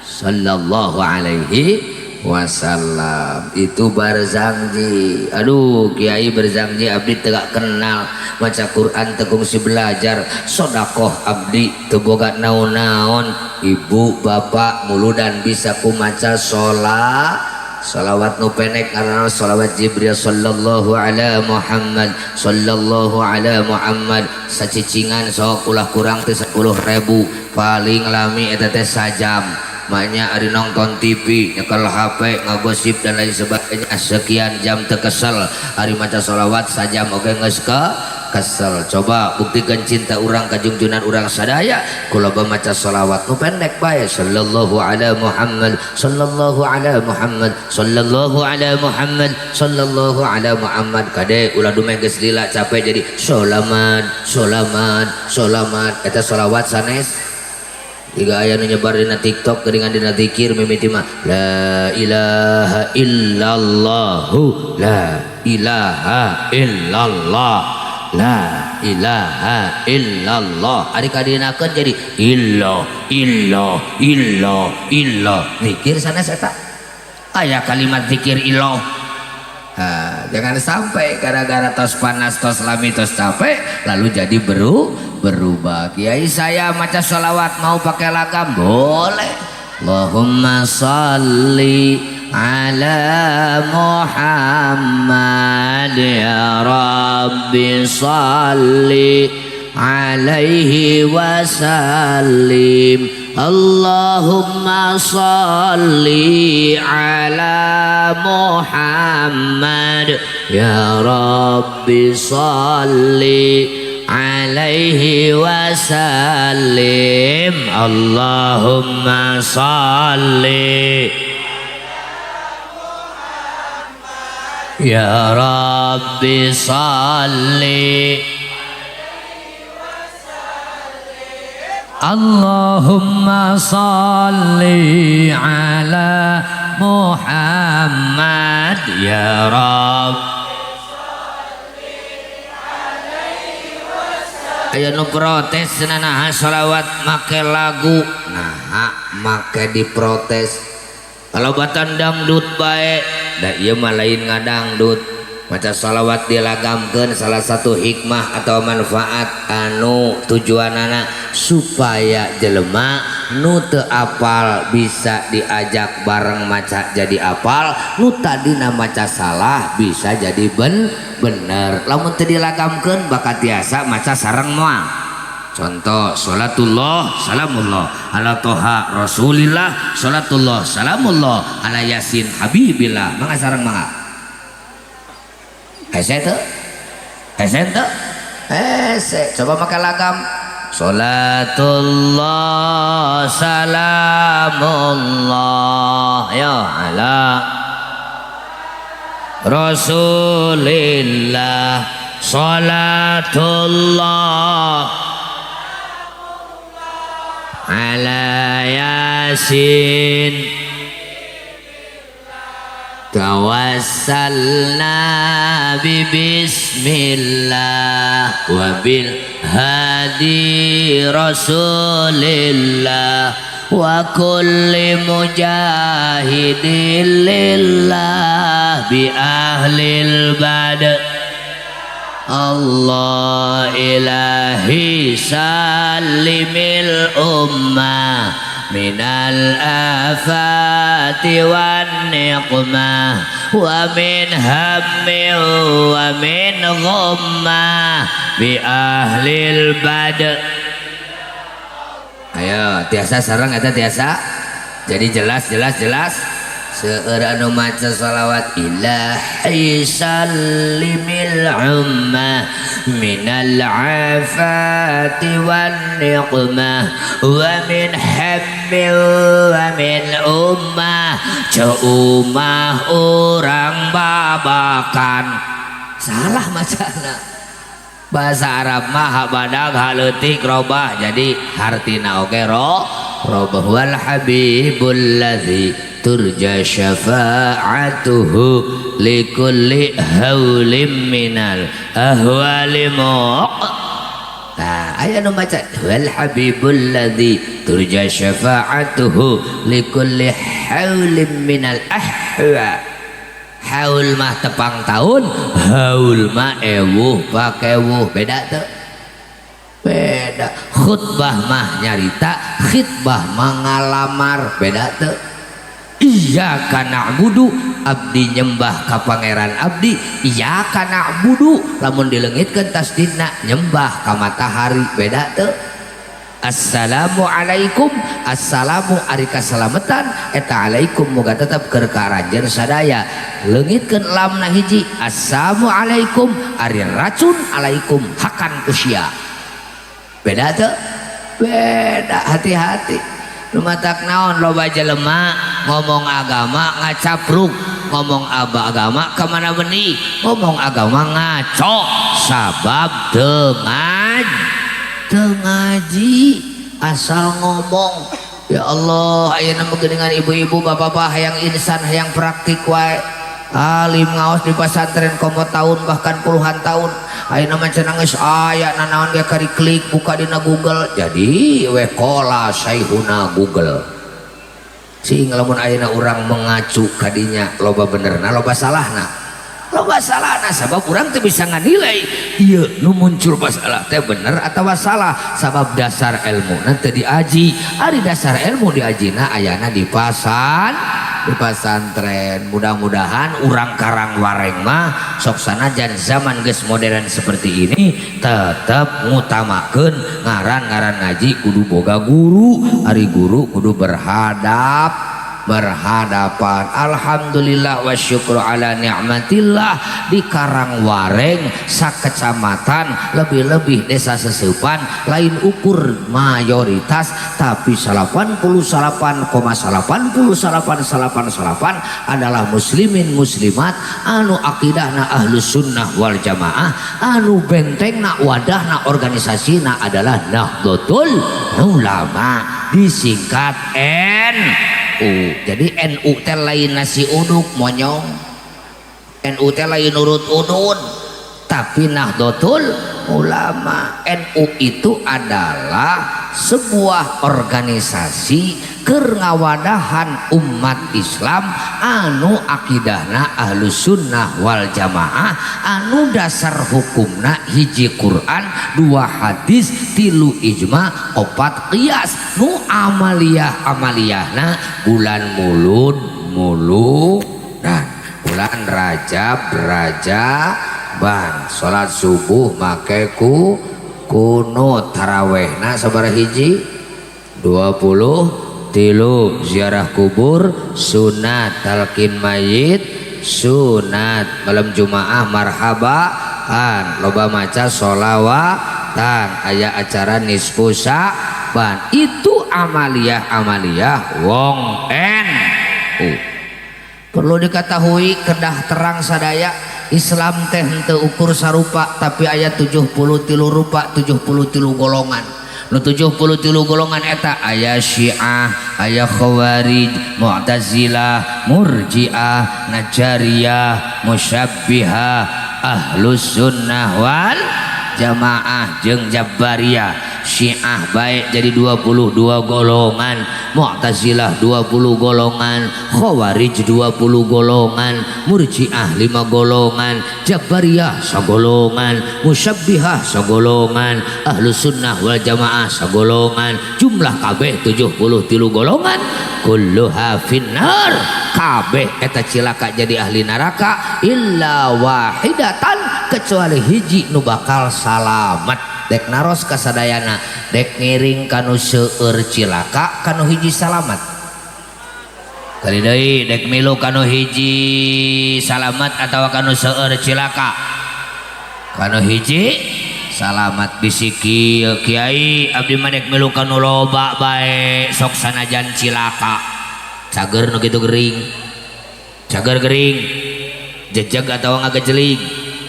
sallallahu alaihi wasallam. Itu Barzanji. Aduh Kiai Barzanji, abdi teu kenal, maca Quran teu kungsi belajar, sodakoh abdi teu boga naon-naon. Ibu bapak muludan bisa kumaca sholat salawat nu pendek karena salawat Jibril, sallallahu ala Muhammad, sallallahu ala Muhammad, sacicingan sok ulah kurang teh 10.000, paling lami eta teh sajam. Maknya ari nonton TV, nyekel HP, ngagosip dan lain sebagainya sekian jam teu kesel, ari maca salawat sajam oge geus ke kesel. Coba buktikan cinta urang ka jungjunan urang sadaya kula maca salawat nu pendek bae, sallallahu ala Muhammad, sallallahu ala Muhammad, sallallahu ala Muhammad, sallallahu ala Muhammad. Kade ulah dumeh geus lila capek jadi solamat solamat solamat. Eta salawat sanes. Jika aya nu nyebar dina TikTok geuningan dina zikir mimiti mah la ilaha illallahu, la ilaha illallah, la ilaha illallah, ari kadinakeun jadi illah illah illah illah. Zikir sanes eta aya kalimat zikir illah. Ha, jangan sampai gara-gara tos panas, tos lami, tos capek lalu jadi berubah. Kiai, saya maca sholawat mau pakai lagam boleh. Allahumma salli ala Muhammad ya Rabbi salli alaihi wasallim. Allahumma salli ala Muhammad ya Rabbi salli alaihi wasallim. Allahumma salli ya Rabbi salli. Allahumma salli ala Muhammad ya Rabb. Aya nu protes naha sholawat make lagu, nah make diprotes kalau batan dangdut bae. Da ieu mah lain ngadangdut. Maca sholawat dilagamkeun salah satu hikmah atau manfaat anu tujuanana supaya jelema nu teu apal bisa diajak bareng maca jadi apal, nu tadina maca salah bisa jadi bener. Lamun teu dilagamkeun bakal tiasa maca sareng moal. Contoh, salatullah salamullah ala Toha Rasulillah, salatullah salamullah ala Yasin Habibillah. Mangga sareng, mangga. Hese teu? Hese teu? Hese. Coba make lagam. Salatullah salamullah ya ala Rasulillah, salatullah ala Yasin, tawassalna bi bismillah wa bil hadi Rasulillah wa kulli mujahidin lillah bi ahlil badr. Allah ilahi salimil ummah minal afati wan niqmah wa min hammi wa min ghammah bi ahlil badr. Ayo, tiasa sareng eta tiasa. Jadi jelas, jelas, jelas. Seueur anu maca sholawat ilahi salimil ummah minal afati wan niqmah wa min hammi wa min ummah. Ceumah urang babakan salah macana. Bahasa Arab mah ha badag, ha leutik robah, jadi hartina oge robah. Wal habibul ladzi turja syafa'atuhu likulli haulim minal ahwali muq. Nah, aya nu maca wal habibul ladzi turja syafa'atuhu likulli haulim minal ahwa. Haul mah tepang tahun, haul mah ewuh pakewuh, beda tuh, beda. Khutbah mah nyarita, khitbah mah ngalamar, beda tuh. Iyyaka na'budu, abdi nyembah ka pangeran abdi. Iyyaka na'budu lamun dileungitkeun tasdidna nyembah ka matahari, beda tuh. Assalamualaikum, assalamu ari kasalamatan eta alaikum moga tetep keur ka aranjeun sadaya. Leungitkeun lamna hiji, assalamualaikum ari racun alaikum hakan usia, beda tuh, beda. Hati-hati, lumatak naon loba jelema ngomong agama ngacapruk, ngomong aba agama kemana benih, ngomong agama ngaco, sabab teu ngaji asal ngomong. Ya Allah, ayeuna mah geuningan ibu-ibu, bapak-bapak hayang insan, hayang praktik wae. Alim ngaos di pesantren komo tahun, bahkan puluhan tahun, ayeuna mah cenah geus aya nanaon ge kari klik buka dina Google, jadi we qala syaihuna Google. Sing lamun ayeuna urang mengacu kadinya loba benerna, loba salahna, loba salahna, sabab urang teu bisa nganilai ieu nu muncul masalah teh bener atau salah, sabab dasar ilmu nanti diaji. Ari dasar ilmu diajina ayana di pasantren. Mudah-mudahan urang Karangwareng mah sok sanajan zaman geus modern seperti ini tetep ngutamakeun ngaran-ngaran ngaji kudu boga guru, ari guru kudu berhadapan. Alhamdulillah wa syukru ala ni'matillah, di Karangwareng sakecamatan lebih-lebih desa Sesepan lain ukur mayoritas tapi 88,89 89 adalah muslimin muslimat anu akidahna ahlus sunnah wal jamaah, anu bentengna wadahna organisasina adalah Nahdlatul Ulama, disingkat NU. Jadi NU teh lain nasi uduk monyong, NU teh lain urut udun, tapi Nahdlatul Ulama. NU itu adalah sebuah organisasi keur ngawadahan umat Islam anu akidahna Ahlus Sunnah wal Jamaah, anu dasar hukumna hiji Quran, dua hadis, tilu ijma, opat qiyas, nu amaliyah amaliyahna bulan Mulud muludan, bulan Rajab rajaban, salat subuh make ku kunut, tarawehna sabaraha hiji 23, ziarah kubur sunat, talqin mayit sunat, malam Jumaah marhabaan, loba maca sholawatan, aya acara nisfu Sya'ban. Itu amaliyah amaliyah wong NU. Perlu diketahui, kedah terang sadaya, Islam teh henteu ukur sarupa, tapi aya 73 rupa, 73 golongan. Nu 73 golongan eta aya Syiah, aya Khawarij, Mu'tazilah, Murji'ah, Najariyah, Musyabbihah, Ahlus Sunnah wal Jamaah jeung Jabariyah. Syiah baik jadi 22 golongan, Mu'tazilah 20 golongan, Khawarij 20 golongan, Murji'ah 5 golongan, Jabariyah sagolongan, Musyabbihah sagolongan, Ahlus Sunnah wal Jamaah sagolongan. Jumlah kabeh 73 golongan, kulluha finnar, kabeh eta cilaka jadi ahli neraka, illa wahidatan, kecuali hiji nu bakal salamet. Dek naros kasadayana, dek ngiring kanu seueur cilaka, kanu hiji salamat? Kali deui, dek milu kanu hiji salamat atau kanu seueur cilaka? Kanu hiji salamat. Bisi kieu, "Kiai, abdi mah dek milu kanu loba bae, sok sanajan cilaka." Cager nu kitu gering? Cager gering? Jejeg atau ngagejelig?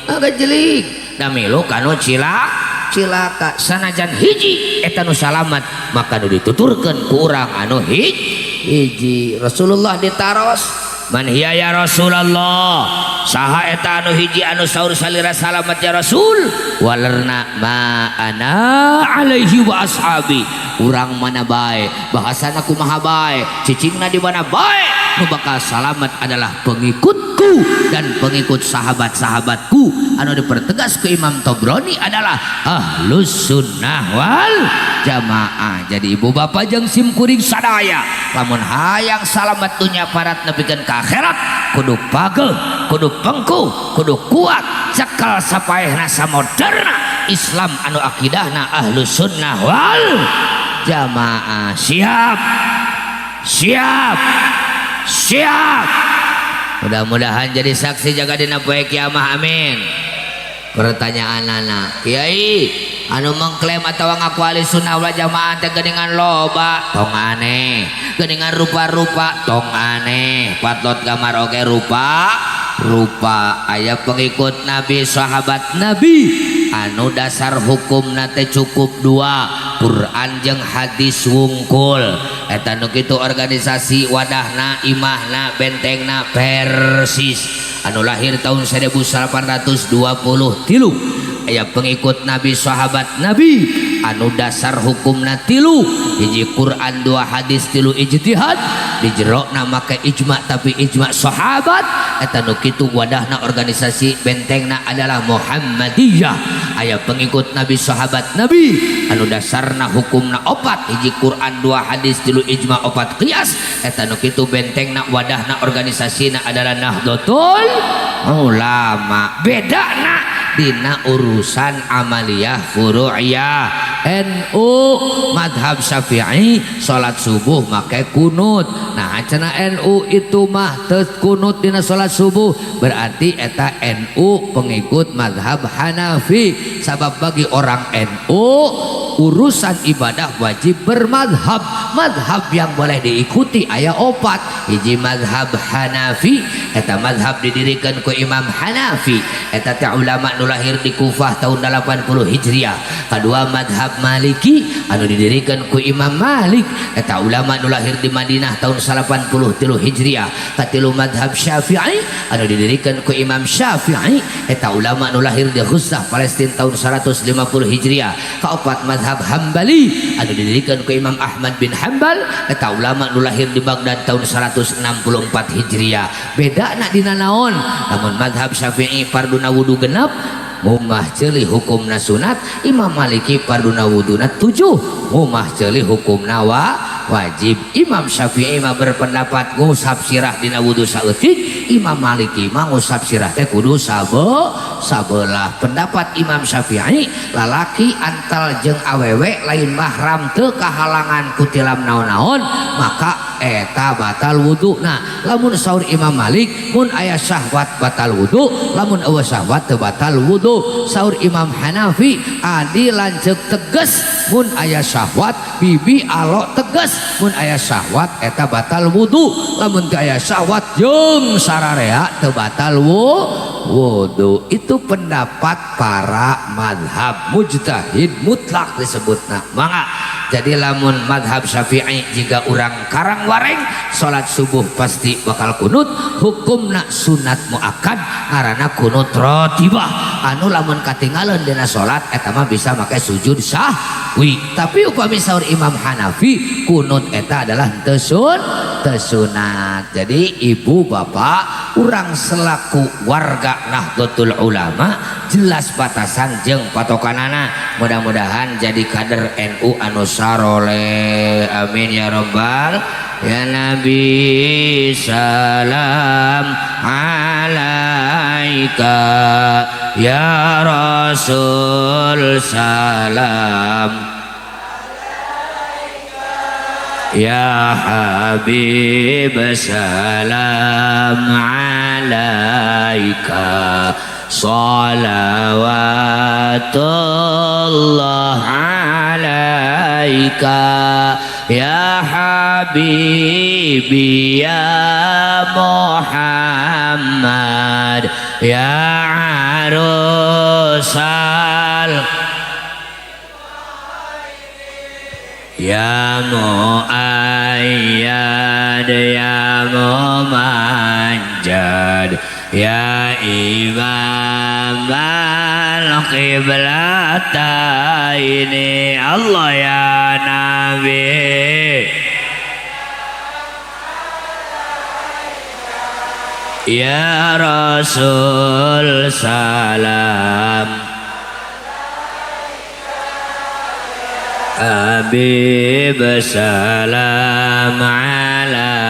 Ngagejelig. Da milu kanu cilaka, sanajan hiji eta nu salamat, maka nu dituturkeun ku urang anu hiji. Rasulullah ditaros, "Man hiya ya Rasulullah?" Saha eta anu hiji anu saur salira salamat ya Rasul? Walerna, "Ma ana alaihi wa ashabi." Urang mana bae, bahasana kumaha bae, cicingna di mana bae, nu bakal salamat adalah pengikutku dan pengikut sahabat-sahabatku. Anu dipertegas ke Imam Tobroni adalah Ahlus Sunnah wal Jamaah. Jadi ibu bapak jeung sim kuring sadaya, lamun hayang salamat dunya parat nepikeun ka akhirat, kudu pageuh, kudu pengku, kudu kuat, cekel sapaehna samoderna Islam anu akidahna Ahlus Sunnah wal Jamaah. Siap, siap, siap? Mudah-mudahan jadi saksi jaga dina poe kiamah, amin. Pertanyaan anak, "Kiai, anu mengklaim atau ngaku ahli sunnah wal jamaah teh geuningan loba." Tong aneh, geuningan rupa-rupa. Tong aneh, patlot gambar oge rupa rupa. Aya pengikut Nabi, sahabat Nabi anu dasar hukum teh cukup dua, Quran jeung hadis wungkul. Eta nu kitu organisasi wadahna, imahna, bentengna Persis, anu lahir tahun 1823. Aya pengikut Nabi, sahabat Nabi anu dasar hukumna tilu, hiji Quran, dua hadis, tilu ijtihad, di jerona make ijma tapi ijma sahabat. Eta nu kitu wadahna, organisasi bentengna adalah Muhammadiyah. Aya pengikut Nabi, sahabat Nabi anu dasarna hukumna opat, hiji Quran, dua hadis, tilu ijma, opat qiyas. Eta nu kitu bentengna, wadahna, organisasina adalah Nahdlatul Ulama. Bedana dina urusan amaliyah furu'iyah. NU madhab Syafi'i salat subuh make kunut. Nah, cenah NU itu mah teu kunut dina salat subuh, berarti eta NU pengikut madhab Hanafi, sabab bagi orang NU Urusan ibadah wajib bermadhab. Madhab yang boleh diikuti aya opat. Hiji madhab Hanafi, eta madhab didirikan ku Imam Hanafi, eta teh ulama nu lahir di Kufah tahun 80 Hijriah. Kedua madhab Maliki anu didirikan ku Imam Malik, eta ulama nu lahir di Madinah tahun 83 Hijriah. Katilu madhab Syafi'i anu didirikan ku Imam Syafi'i, eta ulama nu lahir di Khussah Palestina tahun 150 Hijriah. Kaopat madhab Hambali anu didirikan ku Imam Ahmad bin Hambal, eta ulama nu lahir di Baghdad tahun 164 Hijriah. Beda nak dina naon? Lamun madhab Syafi'i farduna wudu genep, ngumah ceuli hukumna sunat. Imam Maliki farduna wuduna 7, ngumah ceuli hukumna wajib. Imam Syafi'i mah berpendapat ngusap sirah dina wudu saeutik, Imam Maliki mah ngusap sirah teh kudu sabelah. Pendapat Imam Syafi'i, lalaki antal jeung awewe lain mahram teu kahalangan ku tilam naon-naon, maka eta batal wudu. Nah, lamun saur Imam Malik, mun aya syahwat batal wudu, lamun eueuh syahwat teu batal wudu. Saur Imam Hanafi, adi lanceuk tegas mun aya syahwat, bibi alo tegas mun aya syahwat eta batal wudu, lamun teu aya syahwat jeung sararea teu batal wudu. Itu pendapat para madhab mujtahid mutlak disebutna. Mangga, jadi lamun madhab Syafi'i jika urang Karangwareng salat subuh pasti bakal kunut, hukumna sunat muakkad, ngaranna kunut ratibah, anu lamun katinggalan dina salat eta mah bisa make sujud sahwi. Tapi upami saur Imam Hanafi, kunut eta adalah teu sunat. Jadi ibu bapak, urang selaku warga Nahdlatul Ulama jelas batasan jeung patokanana. Mudah-mudahan jadi kader NU anu saroleh, amin ya robbal ya Nabi. Salam alaika ya Rasul, salam ya Habib, salam alaika, salawatullah alaika ya habibi ya Muhammad ya arusal ya muayyad ya mumanjad ya imam al-qiblataini. Allah ya Nabi ya Rasul, salam Habib, salam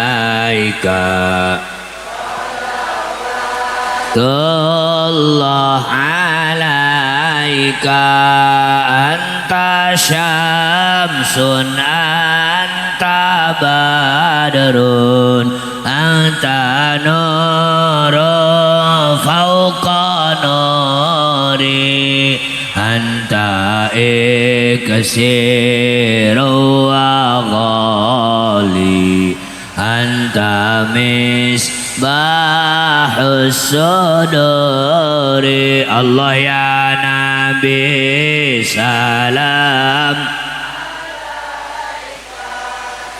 alaika tullah alaika, anta syamsun anta badrun anta nurun fauqa nuri anta iksiru wa ghali anta misbahus suduri. Allah ya Nabi, salam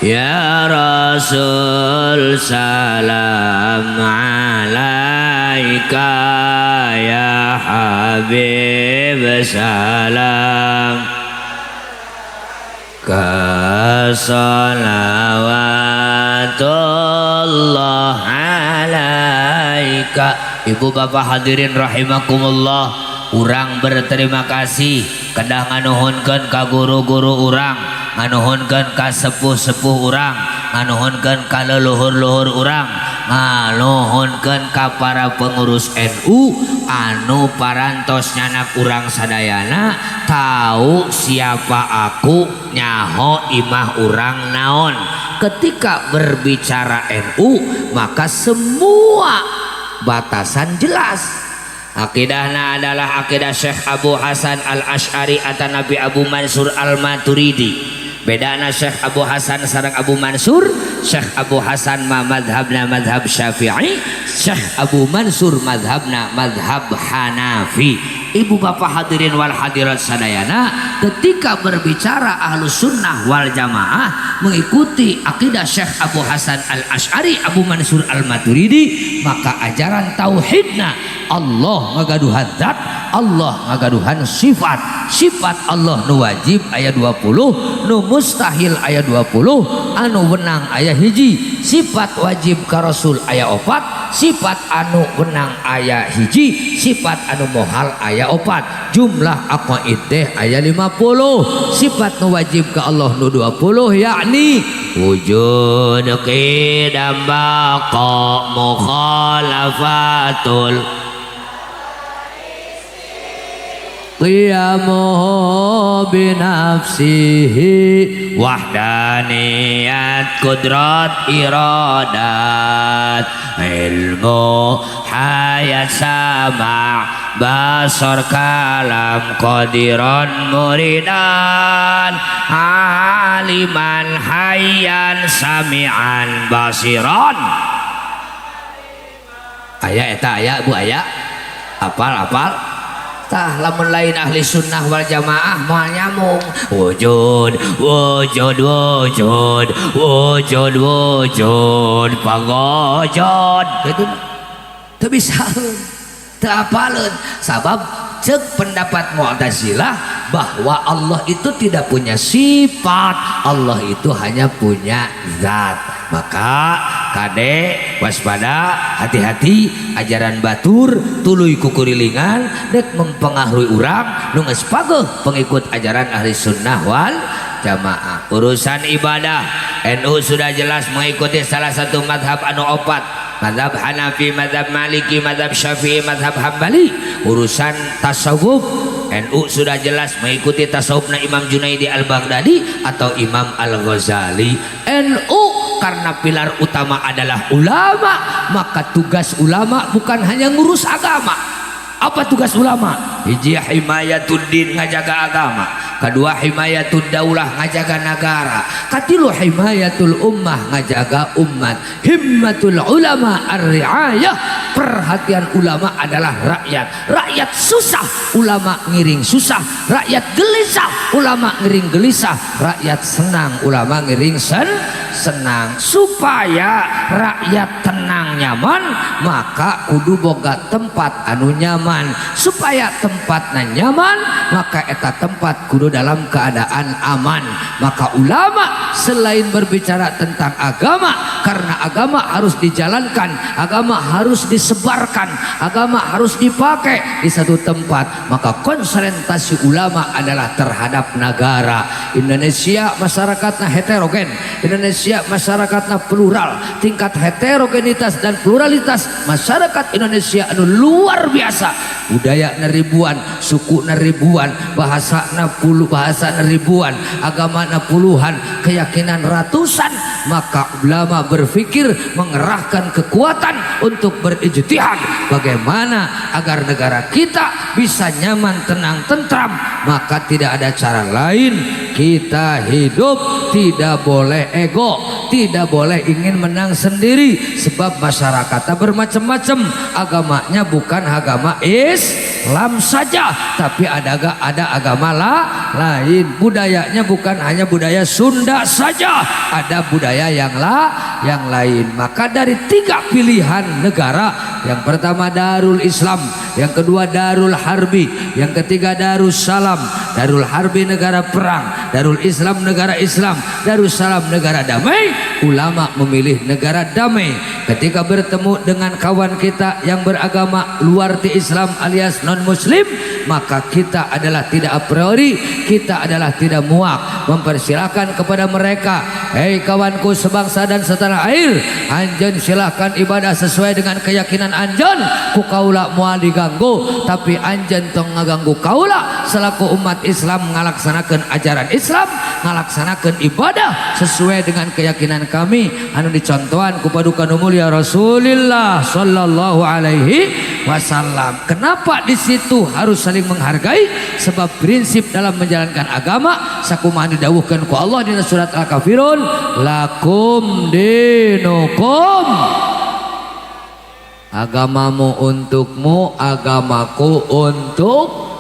ya Rasul, salam alaika ya Habib, salam kasalawatullah alaika. Ibu bapak hadirin rahimakumullah, urang berterima kasih kedah nganuhunkeun ka guru-guru urang, nganuhunkeun ka sepuh-sepuh urang, nganuhunkeun ka leluhur-luhur urang, nganuhunkeun ka para pengurus NU anu parantos nyanak urang sadayana tahu siapa aku, nyaho imah urang naon. Ketika berbicara NU maka semua batasan jelas. Akidahna adalah akidah Syekh Abu Hasan Al-Asy'ari atau Nabi Abu Mansur Al-Maturidi. Bedana Syekh Abu Hasan sareng Abu Mansur, Syekh Abu Hasan ma madhabna madhab Syafi'i, Syekh Abu Mansur madhabna madhab Hanafi. Ibu bapak hadirin wal hadirat sadayana, ketika berbicara ahlu sunnah wal jamaah mengikuti akidah Syekh Abu Hasan Al-Asy'ari Abu Mansur Al-Maturidi, maka ajaran tauhidna Allah ngagaduhan zat, Allah ngagaduhan sifat. Sifat Allah nu wajib aya 20, nu mustahil aya 20, anu wenang aya hiji. Sifat wajib ka Rasul aya 4, sifat anu wenang aya hiji, sifat anu mohal aya 4. Jumlah aqaid teh aya 50. Sifat nu wajib ka Allah nu 20 yakni wujud, qidam, baqa, mukhalafatul qiyamuhu binafsihi, wahdaniyat, kudrat, iradat, ilmu, hayat, sama, basar, kalam, qadiran, muridan, aliman, hayyan, sami'an, basiran. Aya eta aya bu aya apal apal. Tah lamun lain ahli sunnah wal jamaah moal nyambung. Wujud wujud wujud wujud wujud pangojod gitu teu bisa, teu apaleun. Sabab cek pendapat Mu'tazilah bahwa Allah itu tidak punya sifat, Allah itu hanya punya zat. Maka kade waspada, hati-hati ajaran batur tuluy kukurilingan dek mempengaruhi urang nu geus pageuh pengikut ajaran ahli sunnah wal jamaah. Urusan ibadah NU sudah jelas mengikuti salah satu madhab anu opat, madhab Hanafi, madhab Maliki, madhab Syafi'i, madhab Hambali. Urusan tasawuf NU sudah jelas mengikuti tasawufna Imam Junaidi Al-Baghdadi atau Imam Al-Ghazali. NU karena pilar utama adalah ulama, maka tugas ulama bukan hanya ngurus agama. Apa tugas ulama? Hiji, himayatuddin, ngajaga agama. Kedua, himayatud daulah, ngajaga negara. Katilu, himayatul ummah, ngajaga umat. Himmatul ulama ar-riayah, perhatian ulama adalah rakyat. Rakyat susah, ulama ngiring susah. Rakyat gelisah, ulama ngiring gelisah. Rakyat senang, ulama ngiring senang. Supaya rakyat tenang nyaman, maka kudu boga tempat anu nyaman. Supaya tempatnya nyaman, maka eta tempat kudu dalam keadaan aman. Maka ulama selain berbicara tentang agama, karena agama harus dijalankan, agama harus disebarkan, agama harus dipakai di satu tempat, maka konsentrasi ulama adalah terhadap negara. Indonesia masyarakatnya heterogen, Indonesia masyarakatnya plural. Tingkat heterogenitas dan pluralitas masyarakat Indonesia anu luar biasa. Budaya ribuan, suku ribuan, bahasa puluh, bahasa ribuan, agama puluhan, keyakinan ratusan. Maka ulama berpikir mengerahkan kekuatan untuk berijtihad bagaimana agar negara kita bisa nyaman, tenang, tentram. Maka tidak ada cara lain, kita hidup tidak boleh ego, tidak boleh ingin menang sendiri, sebab masyarakatnya bermacam-macam, agamanya bukan agama Islam saja, tapi ada agama lain, budayanya bukan hanya budaya Sunda saja, ada budaya yang lain. Maka dari tiga pilihan negara, yang pertama Darul Islam, yang kedua Darul Harbi, yang ketiga Darul Salam. Darul Harbi negara perang, Darul Islam negara Islam, Darul Salam negara damai. Ulama memilih negara damai. Ketika bertemu dengan kawan kita yang beragama luar ti Islam alias non muslim, maka kita adalah tidak a priori, kita adalah tidak muak, mempersilahkan kepada mereka, hei kawanku sebangsa dan setanah air, anjeun silahkan ibadah sesuai dengan keyakinan anjeun, ku kaula moal diganggu, tapi anjeun tong ngaganggu kaula selaku umat Islam ngalaksanakeun ajaran Islam, ngalaksanakeun ibadah sesuai dengan keyakinan kami anu dicontohan ku paduka nu mulia Rasulullah sallallahu alaihi Wasallam. Kenapa di situ harus saling menghargai? Sebab prinsip dalam menjalankan agama sakumaha didawuhkeun ku Allah dina surat Al-Kafirun, lakum dinukum, agamamu untukmu, agamaku untukku.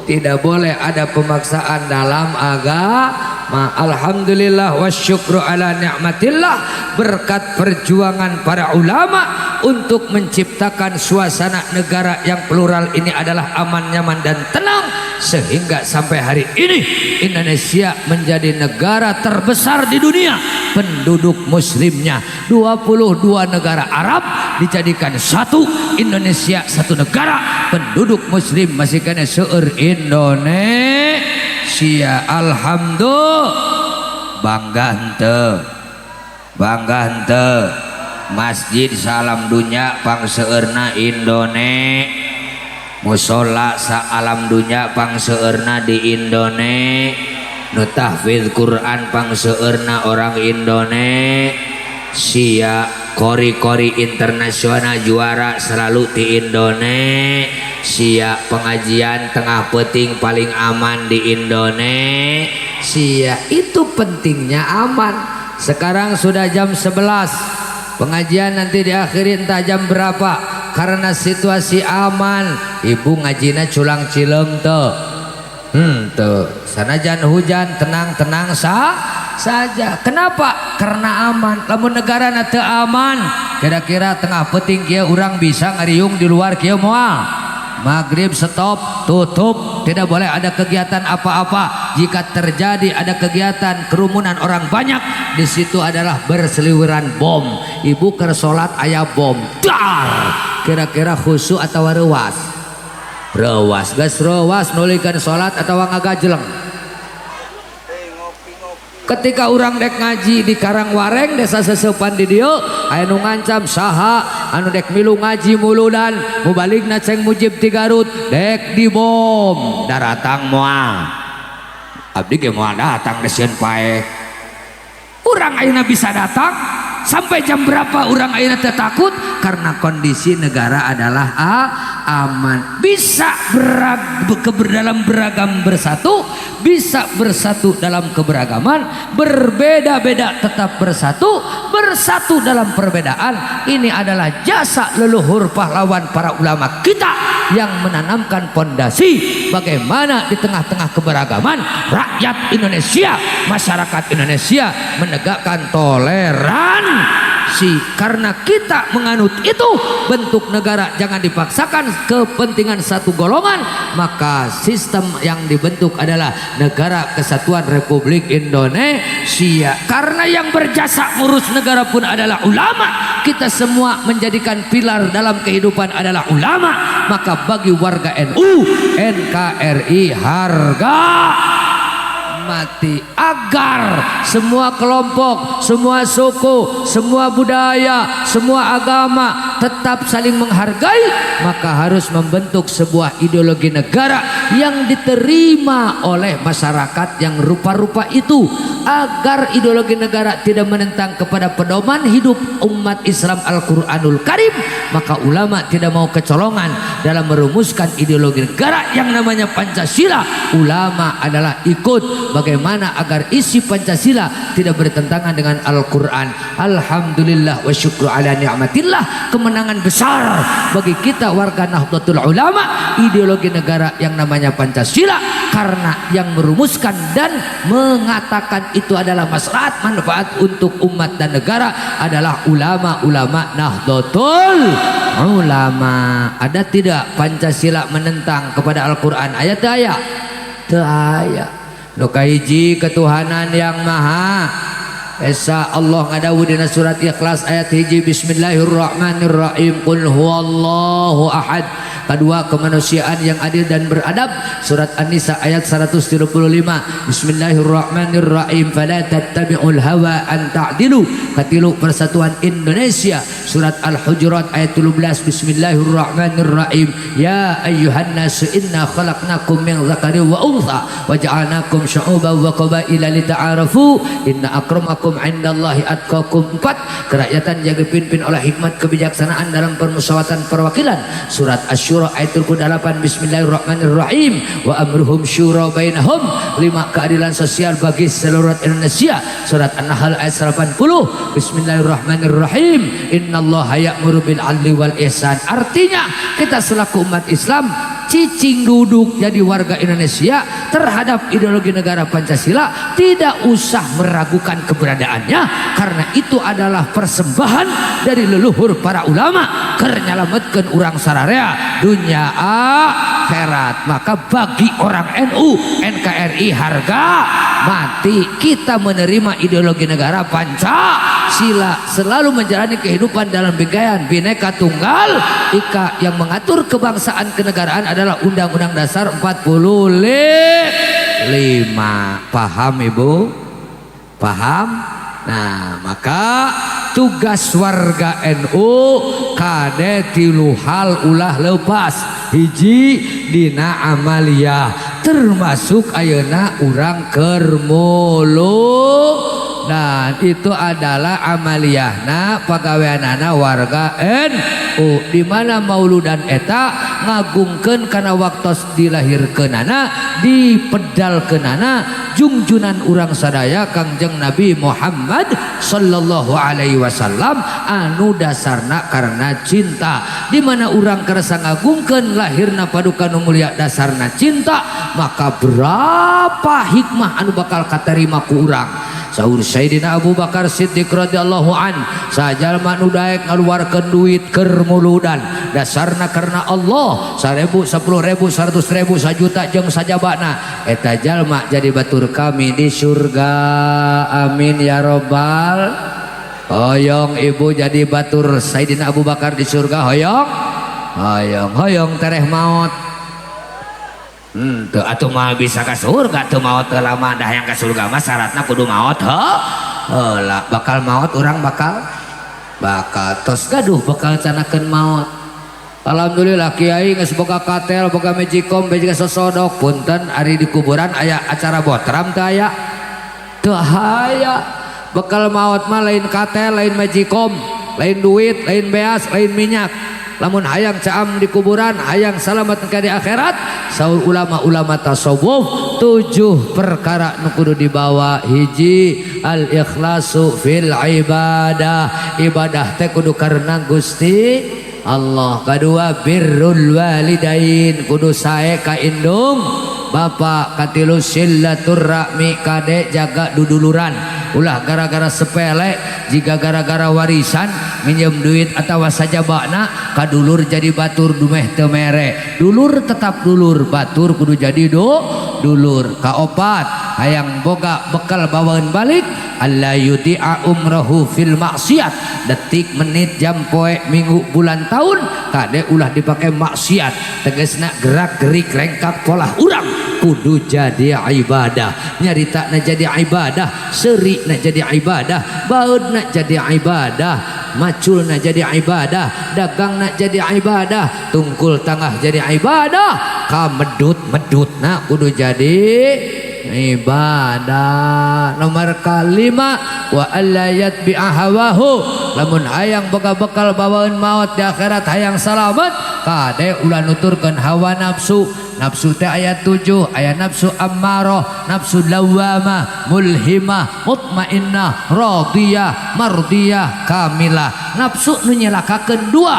Tidak boleh ada pemaksaan dalam agama. Alhamdulillah wa syukru ala ni'matillah, berkat perjuangan para ulama untuk menciptakan suasana negara yang plural ini adalah aman, nyaman, dan tenang, sehingga sampai hari ini Indonesia menjadi negara terbesar di dunia penduduk muslimnya. 22 negara Arab dijadikan satu, Indonesia satu negara penduduk muslim masih kena seueur Indonesia. Alhamdulillah, bangga henteu? Bangga henteu? Masjid sa alam dunya pangseueurna Indonesia, musola sa alam dunya pangseueurna di Indonesia, nu tahfiz Quran pangseueurna orang Indonesia, qori-qori internasional juara selalu di Indonesia, pengajian tengah peuting paling aman di Indonesia. Itu pentingnya aman. Sekarang sudah jam 11, pengajian nanti diakhiri entah jam berapa. Karena situasi aman, ibu ngajina culang cileung tuh, tuh sanajan hujan tenang-tenang saja. Kenapa? Karena aman. Lamun negara teu aman, kira-kira tengah peuting kieu urang bisa ngariung di luar kieu? Moal. Maghrib stop, tutup, tidak boleh ada kegiatan apa-apa. Jika terjadi ada kegiatan kerumunan orang banyak, di situ adalah berseliweran bom. Ibu keur salat aya bom, dar, kira-kira khusyuk atau rewas? Rewas. Geus rewas, nuluykeun salat atau ngagajeleng? Ketika orang dek ngaji di Karangwareng, desa Sesepan di dieu, aya nu ngancam, saha anu dek milu ngaji muludan, mubaligna Ceng Mujib ti Garut dek dibom, daratang moal? Abdi ge moal datang, sieun paeh. Urang ayeuna bisa datang sampai jam berapa, urang ayeuna teu takut karena kondisi negara adalah aman. Bisa dalam beragam bersatu, bisa bersatu dalam keberagaman, berbeda-beda tetap bersatu, bersatu dalam perbedaan. Ini adalah jasa leluhur pahlawan para ulama kita yang menanamkan pondasi bagaimana di tengah-tengah keberagaman rakyat Indonesia, masyarakat Indonesia menegakkan toleransi. Karena kita menganut itu, bentuk negara jangan dipaksakan kepentingan satu golongan, maka sistem yang dibentuk adalah Negara Kesatuan Republik Indonesia. Karena yang berjasa ngurus negara pun adalah ulama, kita semua menjadikan pilar dalam kehidupan adalah ulama, maka bagi warga NU, NKRI harga mati, agar semua kelompok, semua suku, semua budaya, semua agama tetap saling menghargai, maka harus membentuk sebuah ideologi negara yang diterima oleh masyarakat yang rupa-rupa itu, agar ideologi negara tidak menentang kepada pedoman hidup umat Islam Al-Quranul Karim. Maka ulama tidak mau kecolongan dalam merumuskan ideologi negara yang namanya Pancasila. Ulama adalah ikut bagaimana agar isi Pancasila tidak bertentangan dengan Al-Quran. Alhamdulillah wa syukru ala ni'matillah, kemenangan besar bagi kita warga Nahdlatul Ulama, ideologi negara yang namanya Pancasila, karena yang merumuskan dan mengatakan itu adalah maslahat manfaat untuk umat dan negara adalah ulama-ulama Nahdlatul Ulama. Ada tidak Pancasila menentang kepada Al-Quran? Ayat aya teu? Aya. Nu kahiji, ketuhanan yang maha Esa. Allah ngadawuh dina surat Ikhlas ayat 1, Bismillahirrahmanirrahim, qul huwallahu ahad. Kedua, kemanusiaan yang adil dan beradab, surat An-Nisa ayat 135. Bismillahirrahmanirrahim, fala tattabi'ul hawa an ta'dilu. Katilu, persatuan Indonesia, surat Al-Hujurat ayat 13. Bismillahirrahmanirrahim, ya ayyuhan nasu inna khalaqnakum min dzakarin wa untha wa ja'alnakum syu'uban wa qabaila lita'arafu inna akramakum 'indallahi atqakum. Empat, kerakyatan yang dipimpin oleh hikmat kebijaksanaan dalam permusyawaratan perwakilan, surat Asy-Syura ayat 8. Bismillahirrahmanirrahim, wa amruhum syura bainahum. Lima, keadilan sosial bagi seluruh Indonesia, surat An-Nahl ayat 80. Bismillahirrahmanirrahim, innallaha ya'muru bil 'adli wal ihsan. Artinya kita selaku umat Islam cicing duduk jadi warga Indonesia terhadap ideologi negara Pancasila tidak usah meragukan keberadaannya, karena itu adalah persembahan dari leluhur para ulama keur nyalametkeun urang sararea dunia akhirat. Maka bagi orang NU, NKRI harga mati, kita menerima ideologi negara Pancasila, selalu menjalani kehidupan dalam bingkaian Bhinneka Tunggal Ika yang mengatur kebangsaan kenegaraan adalah Undang-Undang Dasar 45. Paham, Ibu? Paham? Nah, maka tugas warga NU kade tilu hal ulah lepas. Hiji, dina amaliyah, termasuk ayeuna urang keur dan itu adalah amaliyahna, pagaweanana warga NU, di mana mauludan eta ngagungkeun kana waktos dilahirkeunana, dipedalkeunana jungjunan urang sadaya Kangjeng Nabi Muhammad sallallahu alaihi wasallam, anu dasarna karena cinta. Di mana urang kersa ngagungkeun lahirna paduka nu mulia, dasarna cinta, maka berapa hikmah anu bakal katarima ku urang. Saur Sayyidina Abu Bakar Siddiq radhiyallahu an, sajalma nu daek ngaluarkeun duit keur muludan dasarna karena Allah, 1000, 10.000, 100.000, 1 juta jeung sajabana, eta jalma jadi batur kami di surga. Amin ya robbal. Hoyong Ibu jadi batur Sayyidina Abu Bakar di surga? Hoyong? Hoyong? Hoyong tereh maut? Tuh atuh mah bisa ke surga tuh maut lama dah. Yang ke surga mah syaratna kudu maut heula. Bakal maut orang, bakal bakal tos gaduh bakal canakeun maut. Alhamdulillah kiai geus boga katel, boga magicom, boga sosodok. Punten, ari di kuburan aya acara botram teu? Aya? Teu aya. Bekal maut mah lain katel, lain magicom, lain duit, lain beas, lain minyak. Lamun hayang caam di kuburan, hayang selamat ke di akhirat, saur ulama-ulama tasawuf, tujuh perkara nu kudu dibawa. Hiji, al ikhlasu fil ibadah, ibadah teh kudu karena Gusti Allah. Kedua, birrul walidain, kudu sae ka indung bapak. Katilu, silaturahmi, kade jaga duduluran, ulah gara-gara sepele jika gara-gara warisan, minjem duit atau sajabana kadulur jadi batur dumeh teu mere. Dulur tetap dulur, batur kudu jadi do dulur. Kaopat, hayang boga bekal bawaan balik, alla yudhi'a umrahu fil maksiat, detik, menit, jam, poe, minggu, bulan, tahun kade ulah dipakai maksiat. Tegesna gerak gerik rengkak polah urang kudu jadi ibadah, nyarita na jadi ibadah, seri na jadi ibadah, baud na jadi ibadah, macul na jadi ibadah, dagang na jadi ibadah, tungkul tangah jadi ibadah, kamedut medut na kudu jadi ibadah. Nomor kalima, wa alla yatbi'a hawahu, lamun hayang boga bekal bawaan maut di akhirat, hayang salamat, kade ulah nuturkeun hawa nafsu. Nafsu teh aya 7, aya nafsu ammarah, nafsu lawamah, mulhimah, mutmainnah, radiyah, mardiyah, kamilah. Nafsu nu nyelakakeun dua,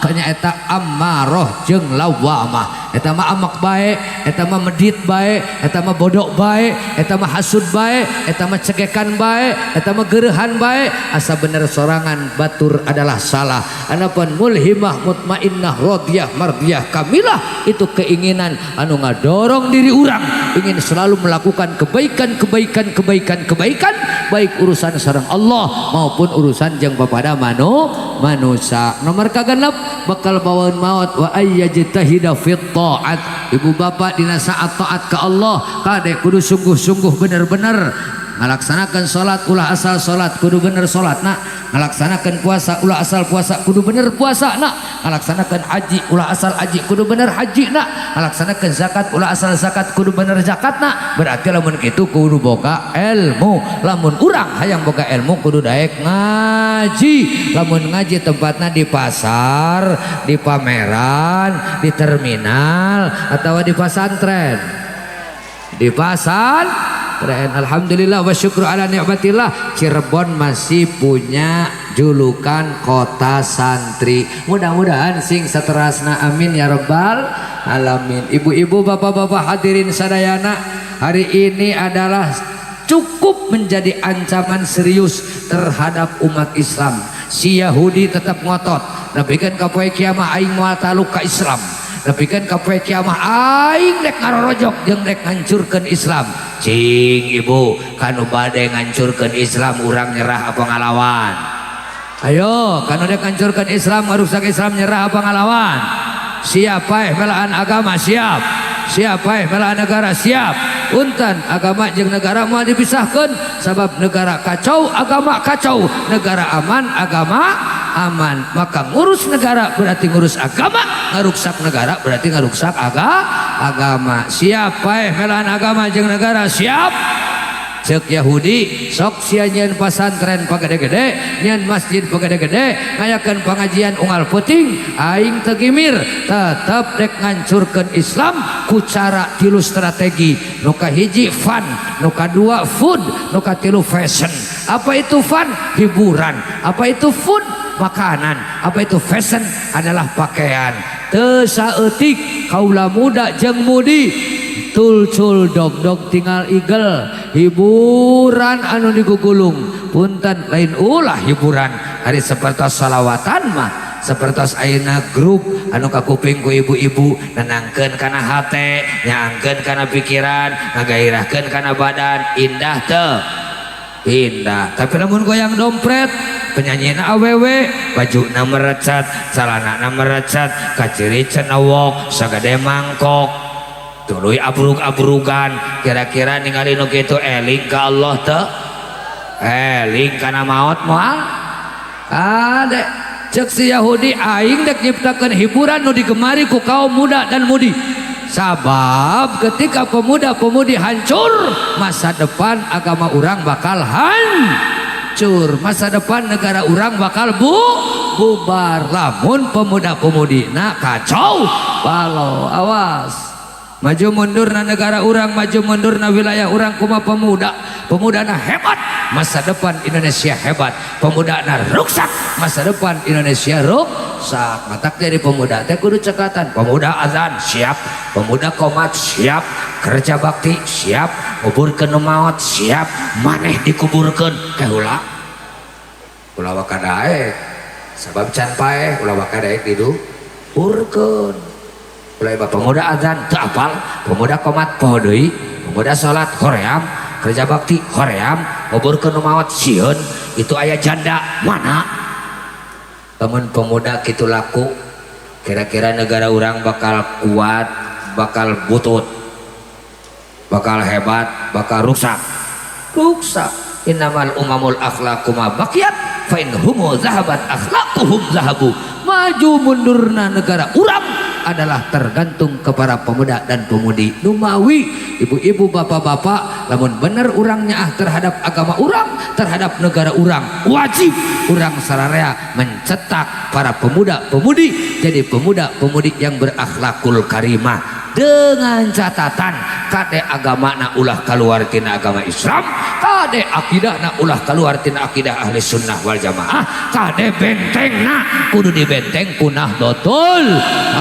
nyaeta ammarah jeung lawamah. Eta mah amak bae, eta mah medit bae, eta mah bodoh bae, eta mah hasud bae, eta mah cekekan bae, eta mah gereuhan bae. Asa bener sorangan, batur adalah salah. Anapun mulhimah, mutmainnah, rodiyah, mardiyah, kamilah, itu keinginan anu ngadorong diri urang ingin selalu melakukan kebaikan, kebaikan, kebaikan, kebaikan, baik urusan sareng Allah maupun urusan jeung papada manusia. Nomor kagenep, bakal bawaun maut, wa ayyajtahida fit taat. Ibu bapak, dina saat taat ke Allah, kade kudu sungguh-sungguh, bener-bener ngalaksanakan salat. Ulah asal salat, kudu bener salat. Nak ngalaksanakan puasa, ulah asal puasa, kudu bener puasa. Nak ngalaksanakan haji, ulah asal haji, kudu bener haji. Nak ngalaksanakan zakat, ulah asal zakat, kudu bener zakat. Nak berarti lamun kitu kudu boga ilmu. Lamun urang hayang boga ilmu, kudu daek ngaji. Lamun ngaji tempatna di pasar, di pameran, di terminal, atau di pasantren? Di pasar. Alhamdulillah wa syukru ala ni'matillah, Cirebon masih punya julukan kota santri. Mudah-mudahan sing saterasna, amin ya rabbal alamin. Ibu-ibu, bapak-bapak, hadirin sadayana, hari ini adalah cukup menjadi ancaman serius terhadap umat Islam. Si Yahudi tetap ngotot, nepikeun ka poe kiamah aing moal taluk ka Islam, nepikeun ka poe kiamah aing rek ngarorojok jeung rek ngancurkeun Islam. Cing ibu, kanu bade ngancurkeun Islam, urang nyerah apa ngalawan? Ayo, kanu dek ngancurkeun Islam, ngarusak Islam, nyerah apa ngalawan? Siapa belaan agama? Siap. Siapa belaan negara? Siap. Punten, agama jeung negara mau dipisahkan, sebab negara kacau, agama kacau. Negara aman, agama aman. Maka ngurus negara berarti ngurus agama, ngaruksak negara berarti ngaruksak agama. Siapa belaan agama jeung negara? Siap. Cek Yahudi, sok sia nyieun pasantren pagede-gede, nyieun masjid pagede-gede, ngayakeun pengajian unggal peuting, aing teu gimir, tetep dek ngancurkeun Islam ku cara tilu strategi. Nu kahiji fun, nu kadua food, nu katilu fashion. Apa itu fun? Hiburan. Apa itu food? Makanan. Apa itu fashion? Adalah pakaian. Teu saeutik kaula muda jeung mudi tulcul dog dog tinggal igel, hiburan anu digugulung. Punten, lain ulah hiburan hari seperti salawatan mah, seperti ayeuna grup anu kakuping ku ibu-ibu, nenangkeun kana hate, nyaangkeun kana pikiran, ngagairahkeun kana badan. Indah teu? Indah. Tapi lamun goyang dompet, penyanyina awewe, bajuna merecet, celanana merecet, kaciri cenewok sagede mangkok, tuluy abrug-abrugan, kira-kira ningali nu kitu eling ka Allah teu? Eling kana maot moal? Ade, cek si Yahudi, aing dek nyiptakeun hiburan nu digemari ku kaum muda dan mudi, sabab ketika pemuda-pemudi hancur, masa depan agama urang bakal hancur, masa depan negara urang bakal bubar lamun pemuda-pemudi nah kacau balau. Awas, maju mundur na negara urang, maju mundur na wilayah urang kuma pemuda. Pemuda na hebat, masa depan Indonesia hebat. Pemuda na ruksak, masa depan Indonesia ruksak. Matak jadi pemuda teh kudu cekatan. Pemuda azan siap, pemuda komat siap, kerja bakti siap, nguburkeun nu maot siap. Maneh dikuburkeun heula, ulah waka daek, sabab can paeh. Ulah waka daek dikuburkeun. Mulai pemuda azan teu apal, pemuda komat poho deui, pemuda salat hoream, kerja bakti hoream, nguburkeun nu maot sieun, itu aya janda mana. Lamun pemuda kitu laku, kira-kira negara urang bakal kuat, bakal butut, bakal hebat, bakal rusak? Rusak. Innamal umamul akhlaqu ma baqiyat, fa in humu zahabat akhlaquhum zahabu. Maju mundurna negara urang adalah tergantung kepada pemuda dan pemudi. Numawi ibu-ibu, bapak-bapak, lamun bener urang nyaah terhadap agama urang, terhadap negara urang, wajib urang sararea mencetak para pemuda pemudi jadi pemuda pemudi yang berakhlakul karimah, dengan catatan kade agama na ulah keluar tina agama Islam, kade akidah na ulah keluar tina akidah ahli sunnah wal jamaah, kade benteng na kudu dibenteng ku Nahdlatul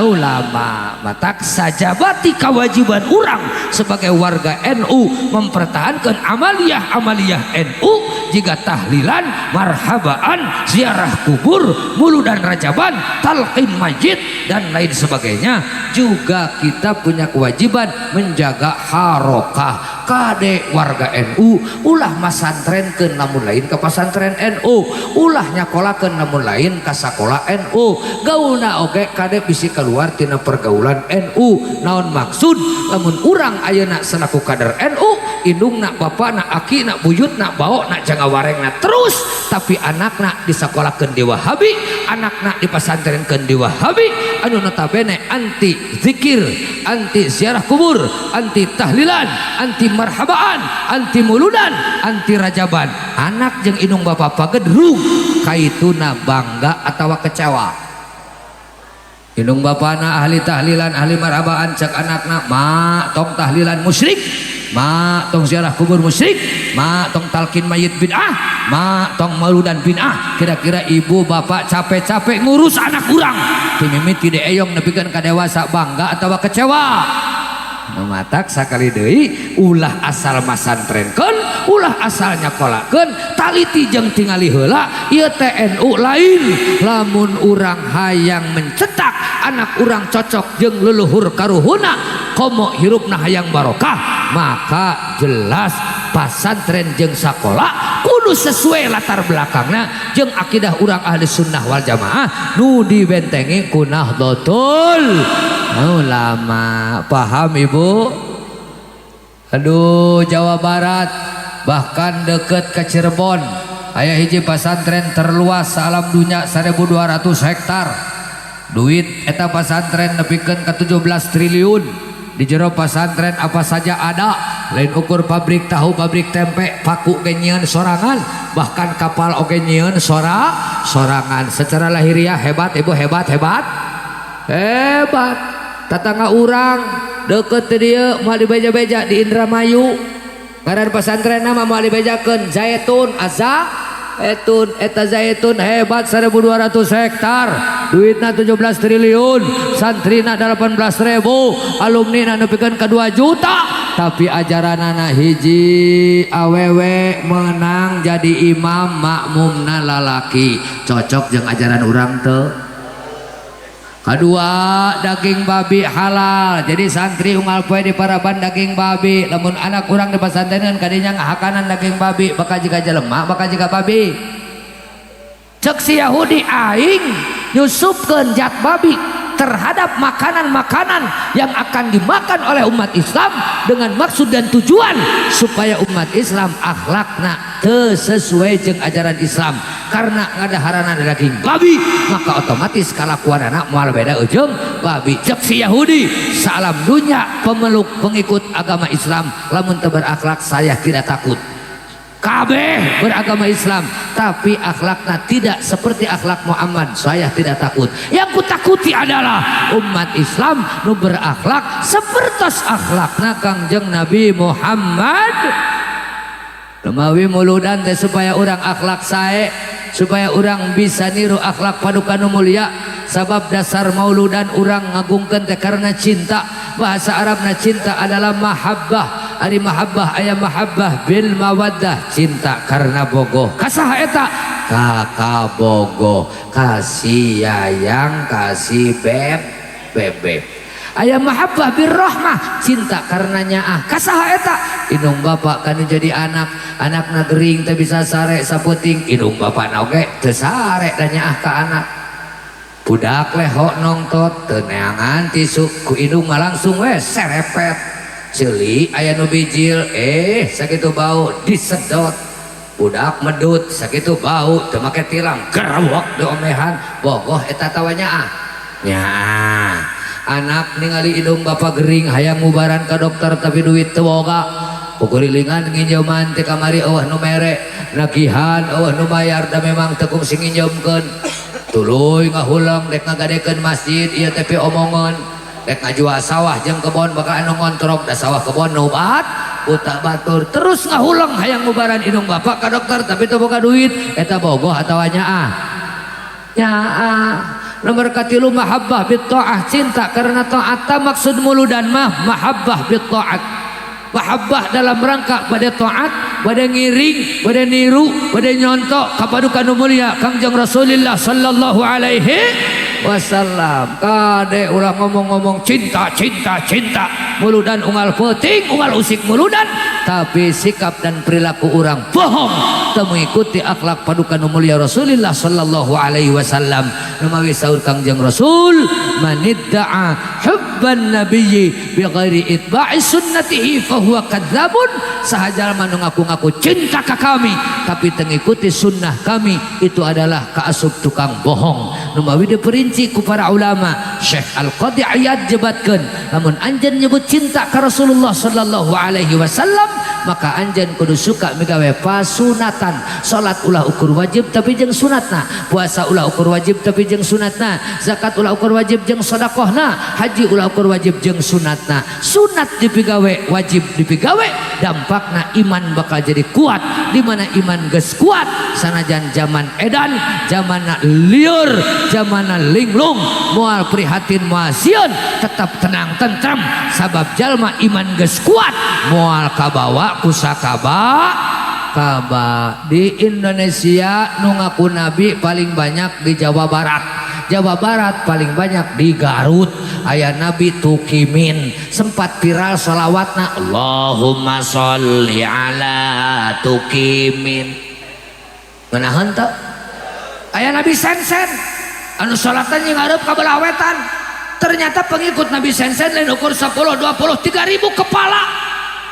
Ulama. Matak sajabati kewajiban urang sebagai warga NU mempertahankan amaliyah-amaliyah NU jika tahlilan, marhabaan, ziarah kubur, muludan rajaban, talqin masjid dan lain sebagainya. Juga kita punya kewajiban menjaga harokah. Kade warga NU ulah masantrenkeun lamun lain ke pasantren NU, ulah nyakolakeun lamun lain ka sakola NU. Gaulna oge kade bisi keluar tina pergaulan NU. Naon maksud lamun urang ayeuna selaku kader NU, indungna, bapana, akina, buyutna, baona, jagawarengna terus, tapi anakna disakolahkeun di Wahabi, anakna dipasantrenkeun di Wahabi anu notabene anti zikir, anti ziarah kubur, anti tahlilan, anti marhabaan, anti muludan, anti rajaban. Anak jeung indung bapa pagedrug kaituna bangga atawa kecewa? Indung bapana ahli tahlilan, ahli marhabaan, cek anakna, "Ma, tong tahlilan musyrik, ma, tong ziarah kubur musyrik, ma, tong talkin mayit bid'ah, ma, tong maludan bid'ah." Kira-kira ibu bapak capek-capek ngurus anak urang ti mimiti eyong nepikeun ka dewasa, bangga atau kecewa? Nu matak sakali deui, ulah asal masantrenkeun, ulah asal nyakolakeun, taliti jeung tingali heula. Ieu teh NU lain. Lamun urang hayang mencetak anak urang cocok jeung leluhur karuhuna, komo hirupna hayang barokah, maka jelas pasantren jeung sakola kudu sesuai latar belakangna jeung akidah urang ahli sunnah wal jamaah nu dibentengi ku Nahdlatul Ulama. Paham, Ibu? Aduh, Jawa Barat, bahkan deket ke Cirebon, aya hiji pasantren terluas alam dunia, 1200 hektar. Duit eta pasantren nepikeun ke 17 triliun. Di jero pasantren apa saja ada, lain ukur pabrik tahu, pabrik tempe, paku ge nyieun sorangan, bahkan kapal oge nyieun sorangan. Secara lahiriah hebat, Ibu, hebat, hebat, hebat. Tetangga urang deket di dieu, moal dibeja-beja, di Indramayu, ngaran pesantren nama moal dibejakeun, Zaitun Azza Zaitun. Eta Zaitun hebat, 1200 hektar, duitna 17 triliun, santrina 18 ribu, alumni nepikeun ke 2 juta, tapi ajaranana hiji, awewe menang jadi imam, makmumna lalaki. Cocok jeung ajaran urang teu? Kedua, daging babi halal. Jadi santri unggal poe di paraban daging babi. Lamun anak urang di pesantren kadinya ngahakanan daging babi, bakal jiga jelema, bakal jiga babi. Cek si Yahudi, aing nyusupkeun zat babi terhadap makanan-makanan yang akan dimakan oleh umat Islam dengan maksud dan tujuan supaya umat Islam akhlakna teu sesuai jeung ajaran Islam. Karena ngadaharana daging babi, maka otomatis kalakuan anak moal beda ujung babi. Cek si Yahudi, salam dunia pemeluk pengikut agama Islam lamun teu berakhlak saya tidak takut. Kabeh beragama Islam tapi akhlaknya tidak seperti akhlak Muhammad, saya tidak takut. Yang kutakuti adalah umat Islam nu berakhlak seperti akhlakna Kangjeng Nabi Muhammad. Lemawi muludan teh supaya orang akhlak sae, supaya orang bisa niru akhlak paduka nu mulia. Sabab dasar mauludan orang ngagungkeun teh karena cinta. Bahasa Arabna cinta adalah mahabbah. Ari mahabbah aya mahabbah bil mawaddah, cinta karena bogoh. Kasaha eta? Kakak bogoh, kasih yayang, kasih beb bebek. Aya mahabbah bir rahmah, cinta karena nyaah. Kasaha eta? Indung bapak kan jadi anak, anakna gering teu bisa sare saputing, indung bapak oge teu sare da nyaah ka anak. Budak leho nongtot teu neangan tisu, ku indung mah langsung we serepet. Ceuli aya nu bijil, sakitu bau disedot. Budak medut sakitu bau teu make tilam, gerewok diomehan. Bogoh eta tawa nyaah? Nyaah. Anak ningali indung bapak gering hayang ngubaran ka dokter tapi duit teu boga. Pukurilingan nginjeuman teh kamari eueuh nu mere, nagihan eueuh nu bayar, da memang teu kungsi nginjeumkeun. Tuluy ngahulang dek ngagadekeun masjid ieu teh omongan. Dek ngajual sawah jeung kebon bakal anu ngontrok, da sawah kebon nu bat buta batur. Terus ngahulang hayang ngubaran indung bapak ka dokter tapi teu boga duit. Eta bogoh atawa nyaah? Nyaah. Nomor katilu mahabbah bit taah, cinta karena taat. Maksud muludan mah mahabbah bit taat, mahabbah dalam rangka pada taat, pada ngiring, pada niru, pada nyontok ka paduka nu mulia Kangjeng Rasulullah sallallahu alaihi wasallam. Kade ulah ngomong-ngomong cinta cinta cinta muludan unggal peuting unggal usik muludan, tapi sikap dan perilaku orang bohong, teu mengikuti akhlak paduka nu mulia Rasulullah sallallahu alaihi wasallam. Numawi saur Kangjeng Rasul, manidda'a hubban nabiyyi bi ghairi itba'i sunnatihi fahuwa kadzabun. Saha jalma nu ngaku-ngaku cinta ka kami tapi teu ngikuti sunnah kami, itu adalah kaasup tukang bohong. Numawi diperinci ku para ulama, Syekh Al-Qadhi Iyad jebatkeun, lamun anjeun nyebut cinta ka Rasulullah sallallahu alaihi wasallam, maka anjeun kudu suka migawe pasunatan. Salat ulah ukur wajib tapi jeung sunatna, puasa ulah ukur wajib tapi jeung sunatna, zakat ulah ukur wajib jeung sedekahna, haji ulah ukur wajib jeung sunatna. Sunat dipigawe, wajib dipigawe, dampakna iman bakal jadi kuat. Di mana iman geus kuat, sanajan zaman edan, zaman liur, zaman linglung, moal prihatin, moal sieun, tetap tenang tentram, sabab jalma iman geus kuat moal kabawa ku sakaba kaba. Di Indonesia nu ngaku nabi paling banyak di Jawa Barat. Jawa Barat paling banyak di Garut. Aya Nabi Tukimin, sempat viral sholawatna, Allahumma sholli ala Tukimin. Ngeunaheun teu? Aya Nabi Sensen anu sholatan jeung ngareup ka belah wetan. Ternyata pengikut Nabi Sensen lain ukur 10, 20, 3000 kepala,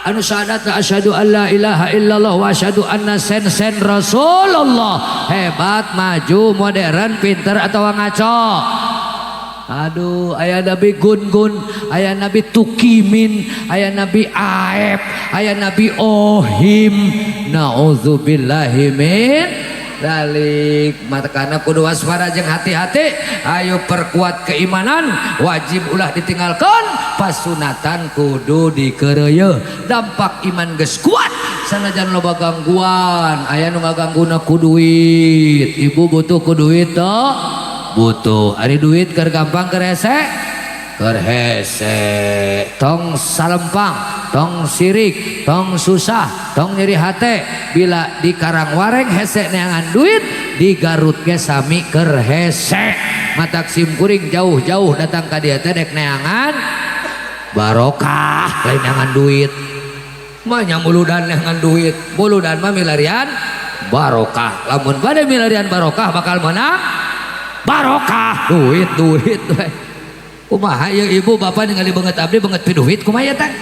anu syahadat asyhadu an la ilaha illallah wa asyhadu anna Sensen Rasulullah. Hebat, maju, modern, pinter atau ngaco? Aduh, aya Nabi Gun Gun, aya Nabi Tukimin, aya Nabi Aep, aya Nabi Ohim. Nauzubillahi min dzalik. Makana kudu waspada jeung hati-hati. Ayo perkuat keimanan, wajib ulah ditinggalkan, pasunatan kudu dikeureuyeun. Dampak iman geus kuat, sanajan loba gangguan, aya nu ngagangguna ku duit. Ibu butuh ku duit toh? Butuh. Ari duit keur gampang, keur hese? Keur hese. Tong salempang, tong sirik, tong susah, tong nyeri hate. Bila di Karangwareng hese neangan duit, di Garut ge sami keur hese. Matak sim kuring jauh-jauh datang ka dieu teh dek neangan barokah, lain neangan duit. Mah nya muludan neangan duit, muludan mah milarian barokah. Lamun bade milarian barokah bakal menang barokah. Duit duit we. Kumaha ieu ibu bapak ningali beungeut abdi beungeut piduit, kumaha ieu teh?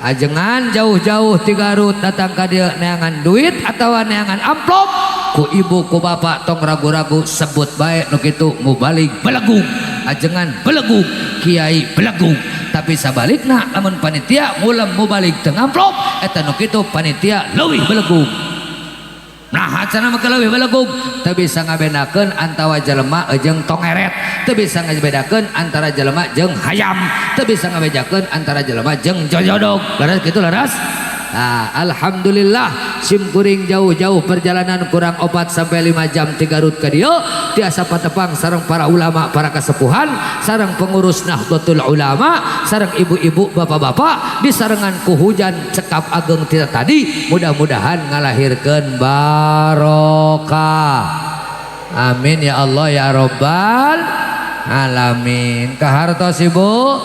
Ajengan jauh-jauh ti Garut datang ka dieu neangan duit atawa neangan amplop, ku ibu ku bapak tong ragu-ragu, sebut bae nu kitu mubalig belegug, ajengan belegug, kiai belegug. Tapi sabalikna, lamun panitia ngulem mubalig teu ngamplop, eta nu kitu panitia leuwih belegug. Nah, cenah mah leuwih belegug, teu bisa ngabedakeun antara jelema jeung tongeret, teu bisa ngabedakeun antara jelema jeung hayam, teu bisa ngabedakeun antara jelema jeung jojodog. Leres kitu, leres? Nah, alhamdulillah sim kuring jauh-jauh perjalanan kurang 4 sampai 5 jam ti Garut ka dieu tiasa patepang sareng para ulama, para kasepuhan, sareng pengurus Nahdlatul Ulama, sareng ibu-ibu, bapak-bapak, disarengan ku hujan cekap ageng tidak tadi, mudah-mudahan ngalahirkeun barokah. Amin ya Allah ya Robbal alamin. Kahartos ibu?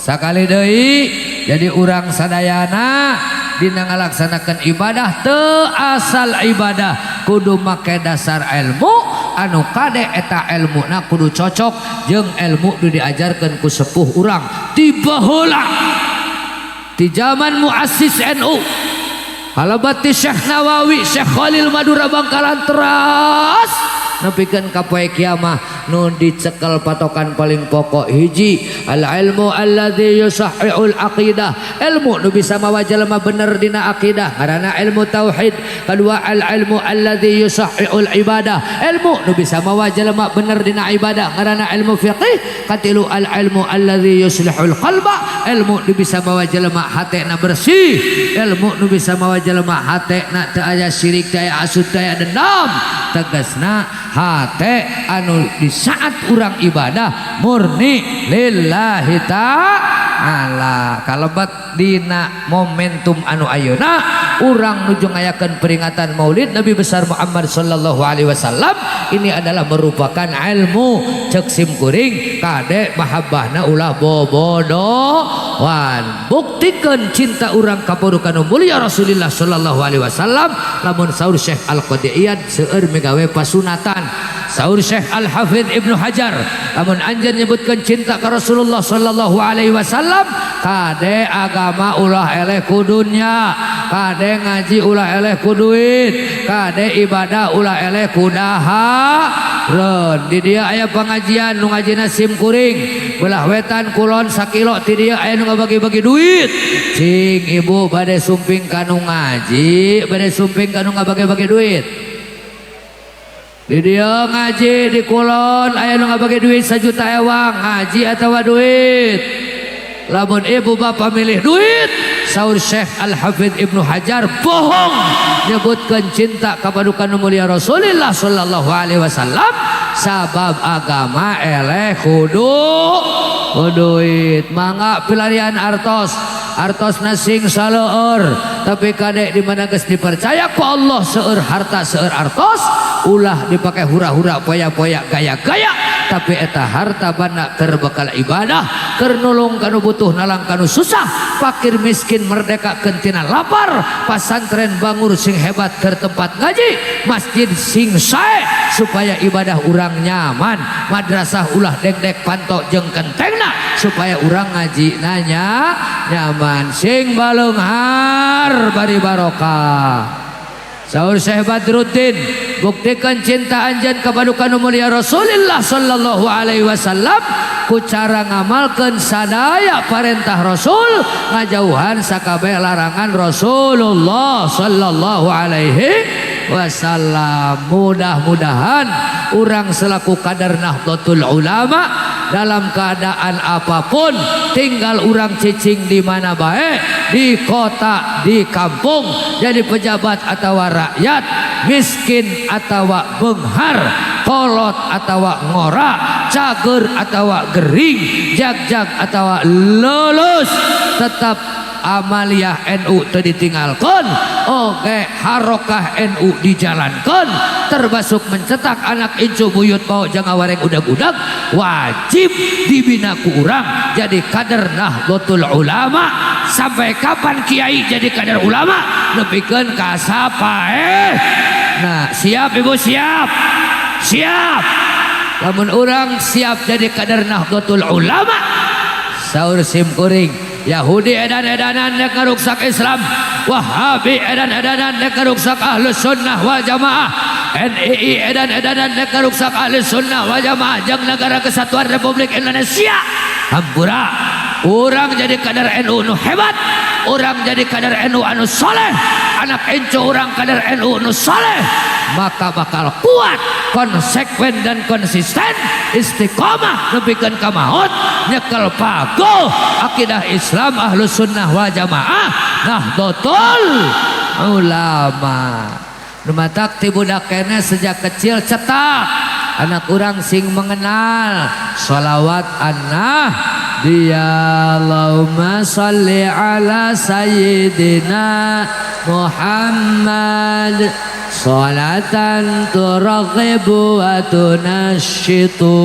Sakali deui, jadi urang sadayana dina ngalaksanakeun ibadah teu asal ibadah, kudu make dasar ilmu, anu kade eta ilmuna kudu cocok jeung ilmu nu diajarkeun ku sepuh urang ti baheula, ti zaman muassis NU, halabati Syekh Nawawi, Syekh Khalil Madura Bangkalan, teras nepikeun ka poe kiamah. Nu dicekel patokan paling pokok hiji, al ilmu alladzi yusahhihul aqidah, ilmu nu bisa mawa jelema bener dina akidah, ngaranna ilmu tauhid. Kedua, al ilmu alladzi yusahhihul ibadah, ilmu nu bisa mawa jelema bener dina ibadah, ngaranna ilmu fiqih. Katilu, al ilmu alladzi yuslihul qalba, Ilmu nu bisa mawa jelema hatena bersih, ilmu nu bisa mawa jelema hatena teu aya syirik, teu aya hasud, teu aya dendam. Tegasna hate anu di saat urang ibadah murni lillahi ta'ala. Kalebet dina momentum anu ayeuna urang nuju ngayakeun peringatan Maulid Nabi besar Muhammad sallallahu alaihi wasallam, ini adalah merupakan ilmu. Cek sim kuring, kade mahabbahna ulah bobodohan, buktikan cinta urang ka paduka nu mulia Rasulullah sallallahu alaihi wasallam. Lamun saur Syekh Al-Qadhi Iyad, seueur migawe pasunatan. Saur Syekh Al-Hafidh Ibnu Hajar, lamun anjeun nyebutkeun cinta ka Rasulullah sallallahu alaihi wasallam, kade agama ulah eleh ku dunya, kade ngaji ulah eleh ku duit, kade ibadah ulah eleh ku dahareun. Di dieu aya pengajian, nu ngajina sim kuring. Belah wetan kulon sakilo ti dieu aya nu ngabagi-bagi duit. Cing ibu, bade sumping kanu ngaji, bade sumping kanu ngabagi-bagi duit? Di dieu ngaji di kulon aya nu ngabagi duit 1 juta ewang, ngaji atau duit? Lamun ibu bapak milih duit, saur Syekh Al-Hafidh Ibnu Hajar, bohong nyebutkan cinta kepada nu mulia Rasulullah sallallahu alaihi wasallam, sabab agama eleh kudu duit. Mangga pilarian artos, artos sing saleur, tapi kadek di mana geus dipercaya ku Allah seueur harta, seueur artos, ulah dipakai hura-hura, poya-poya, gaya-gaya, tapi eta harta banda keur bekal ibadah, keur nulung kanu butuh, nalang kanu susah, fakir miskin merdeka tina lapar, pasantren bangur sing hebat keur tempat ngaji, masjid sing sae supaya ibadah urang nyaman, madrasah ulah dengdek panto jeung kentengna supaya urang ngaji nanya nyaman, sing baleunghar bari barokah. Saur Syekh Badruddin, buktikan cinta anjeun kepada kanu mulia Rasulullah sallallahu alaihi wasallam ku cara ngamalkeun sadaya perintah Rasul, ngajauhan sakabeh larangan Rasulullah sallallahu alaihi wasallam. Mudah-mudahan urang selaku kader Nahdlatul Ulama dalam keadaan apapun, tinggal urang cicing di mana baik, di kota, di kampung, jadi pejabat atau rakyat, miskin atau benghar, kolot atau ngora, cager atau gering, jag-jag atau lulus, tetap amaliyah NU teu ditinggalkan. Oke, harokah NU dijalankan, termasuk mencetak anak incu buyut mau jangan wareng udag-udag, wajib dibina ku urang jadi kader Nahdlatul Ulama. Sampai kapan kiai jadi kader ulama? Nepikeun ka eh. Nah, siap ibu? Siap, siap. Lamun urang siap jadi kader Nahdlatul Ulama, saur sim kuring, Yahudi edan-edanan nek ngaruksak Islam, Wahabi edan-edanan nek ngaruksak Ahlus Sunnah wal Jamaah, NII edan-edanan nek ngaruksak Ahlus Sunnah wal Jamaah jeung Negara Kesatuan Republik Indonesia, hampura urang jadi kader NU nu hebat, urang jadi kader NU anu soleh, anak incu urang kader NU nu soleh, maka bakal kuat, konsekuen dan konsisten, istiqomah nepikeun ka maut, nyekel paguh akidah Islam Ahlus Sunnah wal Jamaah Nahdlatul Ulama. Nu matak ti budak keneh, sejak kecil cetak anak urang sing mengenal sholawat annah dia. Allahumma salli ala sayyidina Muhammad salatan turaghibu wa tunashitu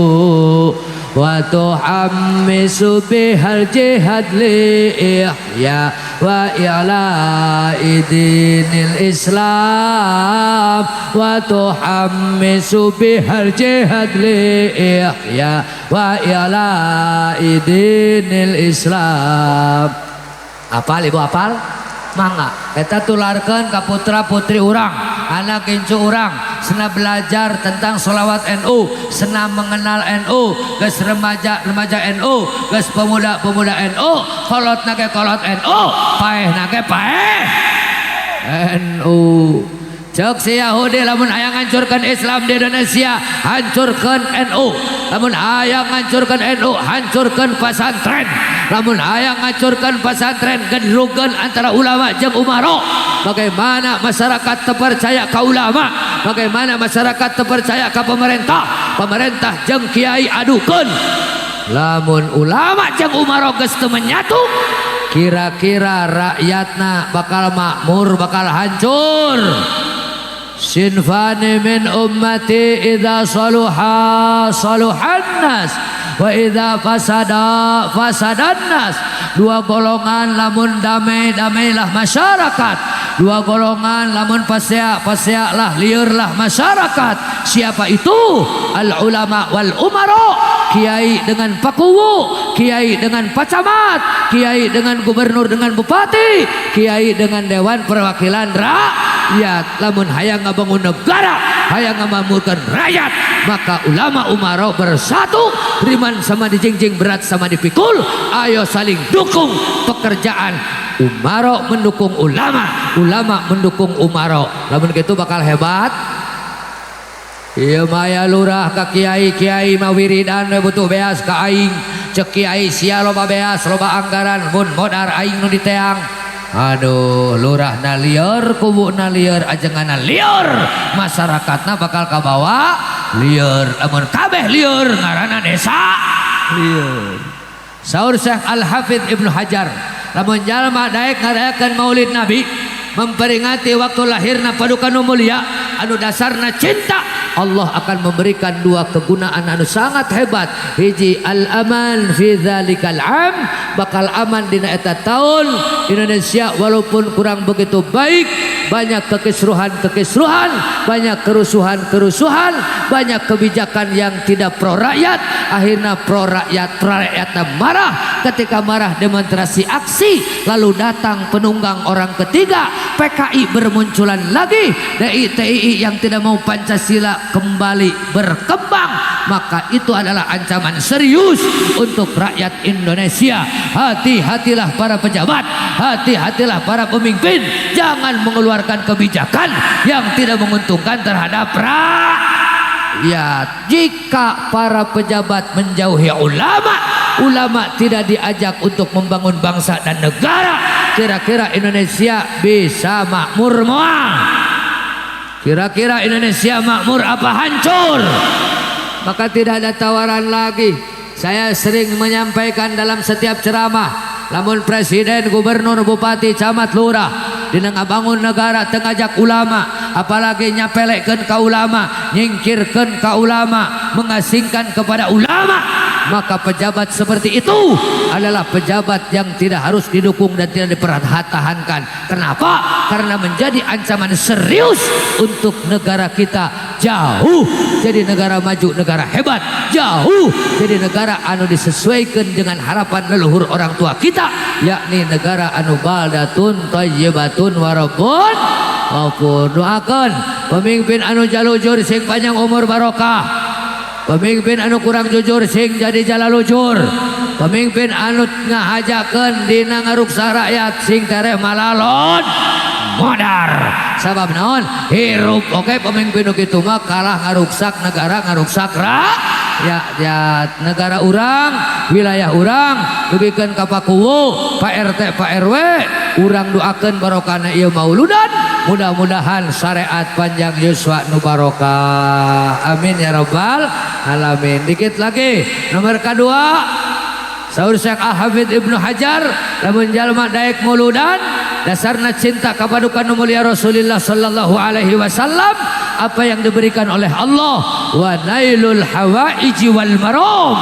wa tuhammisu bihal jihad li ihya wa i'la'i dinil Islam wa tuhammisu bihal jihad li ihya wa i'la'i dinil Islam. Apal ibu? Apal? Mangga kita tularkan ke putra putri urang, anak incu urang, sena belajar tentang sholawat NU, sena mengenal NU. Geus remaja remaja NU, geus pemuda pemuda NU, kolot nage kolot NU, paeh nage paeh NU. Cek si Yahudi lamun hayang hancurkan Islam di Indonesia, hancurkan NU. Lamun hayang hancurkan NU, hancurkan pesantren. Lamun hayang hancurkan pesantren, gendrukeun antara ulama jeung umaro. Bagaimana masyarakat terpercaya ka ulama? Bagaimana masyarakat terpercaya ka pemerintah? Pemerintah jeung kiai adukeun. Lamun ulama jeung umaro geus teu menyatu, kira-kira rakyatna bakal makmur, bakal hancur. Sinfani min ummati idza saluha saluhan nas wa idza fasada fasadan nas. Dua golongan lamun damai, damailah masyarakat. Dua golongan lamun pasea, pasealah, liurlah masyarakat. Siapa itu? Al ulama wal umara. Kiai dengan pakuwu, kiai dengan pacamat, kiai dengan gubernur dengan bupati, kiai dengan dewan perwakilan rakyat. Lamun hayang ngabangun negara, hayang ngamakmurkan rakyat, maka ulama umara bersatu, ringan sama dijingjing, berat sama dipikul. Ayo saling dukung pekerjaan. Umaro mendukung ulama, ulama mendukung umaro. Lamun gitu bakal hebat. Ieu mah lurah ka kiai, kiai mah wiridan we butuh beas ka aing. Cek kiai sia loba beas, loba anggaran, mun modar aing nu diteang. Aduh, lurah na lieur, kubu na lieur, ajenganna lieur, masyarakatna bakal kabawa lieur. Lamun kabeh lieur ngaranna desa lieur. Saur Syekh Al-Hafidz Ibnu Hajar, lamun jalma daek ngarayakeun Maulid Nabi, memperingati waktu lahirna paduka nu mulia anu dasarna cinta, Allah akan memberikan dua kegunaan anu sangat hebat. Hiji, al-aman fi dzalikal am, bakal aman dina eta tahun. Indonesia walaupun kurang begitu baik, banyak kekisruhan-kekisruhan, banyak kerusuhan-kerusuhan, banyak kebijakan yang tidak pro rakyat, akhirnya pro rakyat, pro rakyatnya marah. Ketika marah demonstrasi aksi, lalu datang penunggang orang ketiga, PKI bermunculan lagi, DI TII yang tidak mau Pancasila kembali berkembang, maka itu adalah ancaman serius untuk rakyat Indonesia. Hati-hatilah para pejabat, hati-hatilah para pemimpin, jangan mengeluarkan kebijakan yang tidak menguntungkan terhadap rakyat. Jika para pejabat menjauhi ulama, ulama tidak diajak untuk membangun bangsa dan negara, kira-kira Indonesia bisa makmur moal? Kira-kira Indonesia makmur apa hancur? Maka tidak ada tawaran lagi. Saya sering menyampaikan dalam setiap ceramah, lamun presiden, gubernur, bupati, camat, lurah dina ngabangun negara teu ngajak ulama, apalagi nyapelekeun ka ulama, nyingkirkeun ka ulama, mengasingkan kepada ulama, maka pejabat seperti itu adalah pejabat yang tidak harus didukung dan tidak dipertahankan. Kenapa? Karena menjadi ancaman serius untuk negara kita. Jauh jadi negara maju, negara hebat, jauh jadi negara anu disesuaikan dengan harapan leluhur orang tua kita, yakni negara anu baldatun thayyibatun warabbun ghafur. Doakan pemimpin anu jalujur sing panjang umur barokah, pemimpin anu kurang jujur sing jadi jalalujur, pemimpin anu ngahajakeun dina ngaruksa rakyat sing tereh malalon modar. Sabab naon? Hirup oke pemimpin nu kitu mah kalah ngaruksak negara, ngaruksak rakyat. Ya, negara urang, wilayah urang, dugikeun ka Pakuwu, Pak RT, Pak RW, urang doakeun barokahna ieu mauludan, mudah-mudahan syariat panjang yuswa nu barokah, amin ya rabbal alamin. Dikit lagi, nomor kedua, saur Syekh Al-Hafidz Ibnu Hajar, lamun jalma daek muludan dasarna cinta kepada nu mulia Rasulullah sallallahu alaihi wasallam, apa yang diberikan oleh Allah, wa nailul hawaiji wal maram,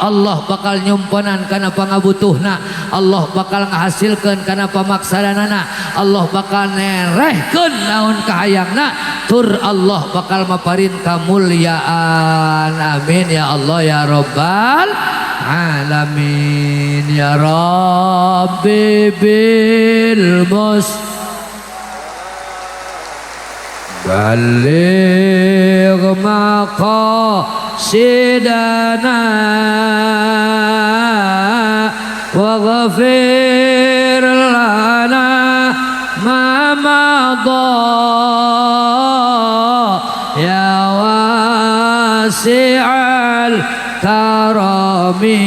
Allah bakal nyumponan kana pangabutuhna, Allah bakal ngahasilkeun kana pamaksadanana, Allah bakal nerehkeun naon kahayangna, tur Allah bakal maparin kamulyaan. Amin ya Allah ya rabbal alamin. Ya Rabbi bil mus baligh maqasidana waghfir lana ma madha. karami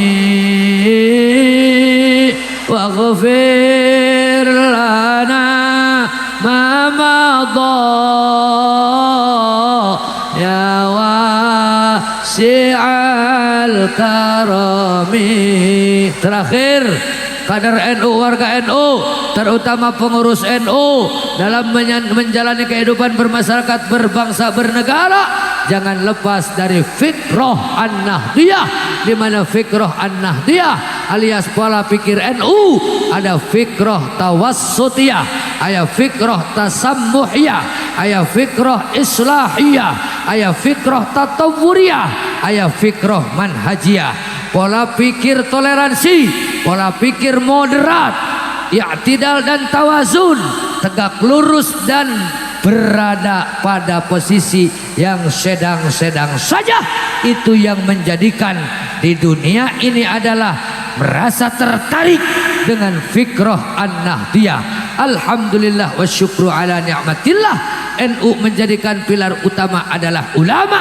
waghfir lana ma madha ya wasi'al karami. Terakhir, kader NU, warga NU, terutama pengurus NU dalam menjalani kehidupan bermasyarakat, berbangsa, bernegara, jangan lepas dari fikroh an-nahdiyah, di mana fikroh an-nahdiyah alias pola pikir NU ada fikroh tawassutiyah, aya fikroh tasammuhiyah, aya fikroh islahiyah, aya fikroh tatawuriyah, aya fikroh manhajiyah. Pola pikir toleransi, pola pikir moderat, i'tidal dan tawazun, tegak lurus dan berada pada posisi yang sedang-sedang saja. Itu yang menjadikan di dunia ini adalah merasa tertarik dengan fikroh an-nahdiyah. Alhamdulillah wa syukru ala ni'matillah. NU menjadikan pilar utama adalah ulama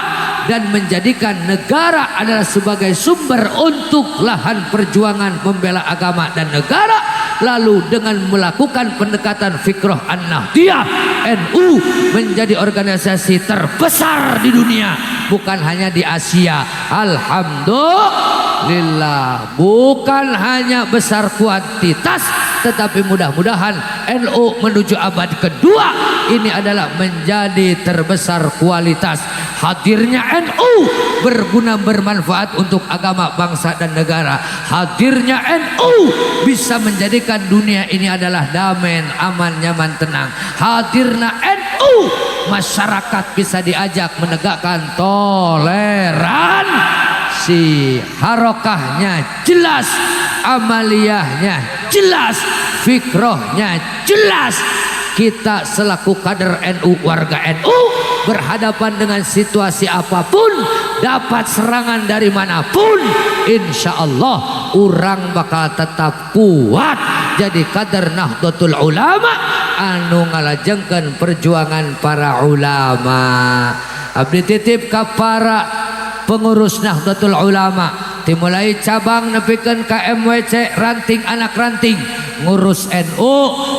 dan menjadikan negara adalah sebagai sumber untuk lahan perjuangan membela agama dan negara. Lalu dengan melakukan pendekatan fikroh an-nahdiyah, NU menjadi organisasi terbesar di dunia, bukan hanya di Asia. Alhamdulillah, bukan hanya besar kuantitas, tetapi mudah-mudahan NU menuju abad kedua ini adalah menjadi terbesar kualitas. Hadirnya NU berguna bermanfaat untuk agama, bangsa dan negara. Hadirnya NU bisa menjadikan dunia ini adalah damai, aman, nyaman, tenang. Hadirnya NU, masyarakat bisa diajak menegakkan toleransi. Harokahnya jelas, amaliyahnya jelas, fikrohnya jelas. Kita selaku kader NU, warga NU, berhadapan dengan situasi apapun, dapat serangan dari manapun, insya Allah urang bakal tetap kuat jadi kader Nahdlatul Ulama anu ngalajengkeun perjuangan para ulama. Abdi titip ka para pengurus Nahdlatul Ulama, dimulai cabang nepikeun ka MWC, ranting anak ranting, ngurus NU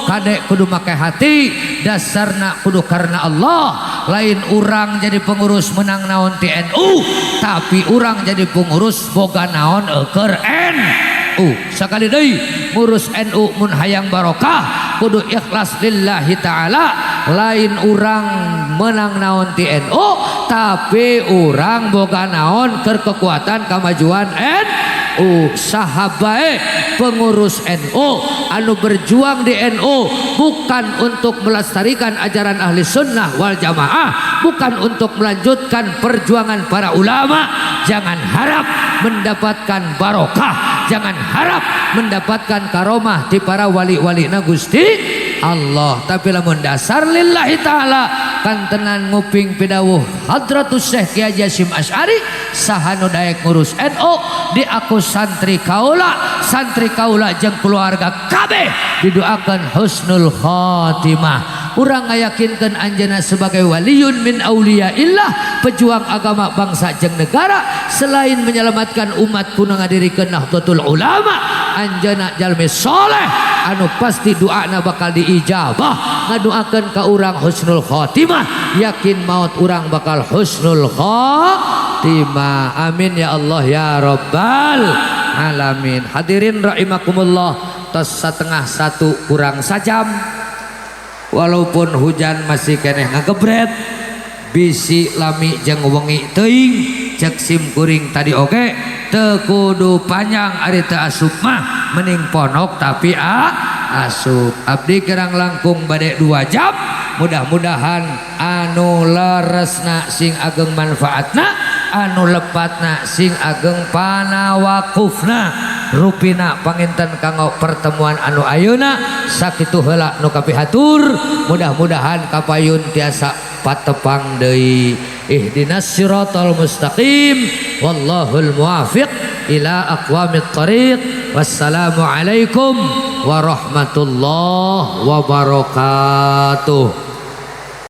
kadek kudu make hati, dasarna kudu karena Allah. Lain urang jadi pengurus menang naon ti NU, tapi urang jadi pengurus boga naon eukeun NU. Sekali deui, ngurus NU mun hayang barokah kudu ikhlas lillahi ta'ala. Lain urang menang naon ti NU, tapi urang boga naon keur kekuatan kemajuan NU. Sahabae pengurus NU anu berjuang di NU bukan untuk melestarikan ajaran ahli sunnah wal jamaah, bukan untuk melanjutkan perjuangan para ulama, jangan harap mendapatkan barokah, jangan harap mendapatkan karomah di para wali-wali na Gusti Allah. Tapi lamun dasar lillahi ta'ala, kantenan nguping pidawuh Hadratus Syekh Kiai Hasyim Asy'ari, saha nu daek ngurus NU diaku santri kaula, santri kaula jeung keluarga kabeh didoakan husnul khatimah. Urang ngayakinkeun anjeunna sebagai waliyun min auliyaillah, pejuang agama, bangsa jeung negara. Selain menyelamatkan umat kuna ngadirikeun Nahdlatul Ulama, anjeunna jalmi soleh anu pasti doana bakal diijabah. Ngadoakeun ka urang husnul khatimah, yakin maut urang bakal husnul khatimah. Amin ya Allah ya Rabbal alamin. Hadirin rahimakumullah, tos 12.30 kurang sajam, walaupun hujan masih keneh ngagebret, bisi lami jeung wengi teuing, cek sim kuring tadi oge teu kudu panjang, ari teu asup mah mending ponok tapi asup. Abdi kirang langkung bade 2 jam, mudah-mudahan anu leresna sing ageng manfaatna, anu lepatna sing ageng panawakufna, rupina panginten kanggo pertemuan anu ayeuna sakitu heula nu kapihatur. Mudah-mudahan kapayun tiasa patepang deui. Ihdinas siratal mustaqim, wallahul muwafiq ila aqwamit thariq. Wassalamualaikum warahmatullahi wabarakatuh.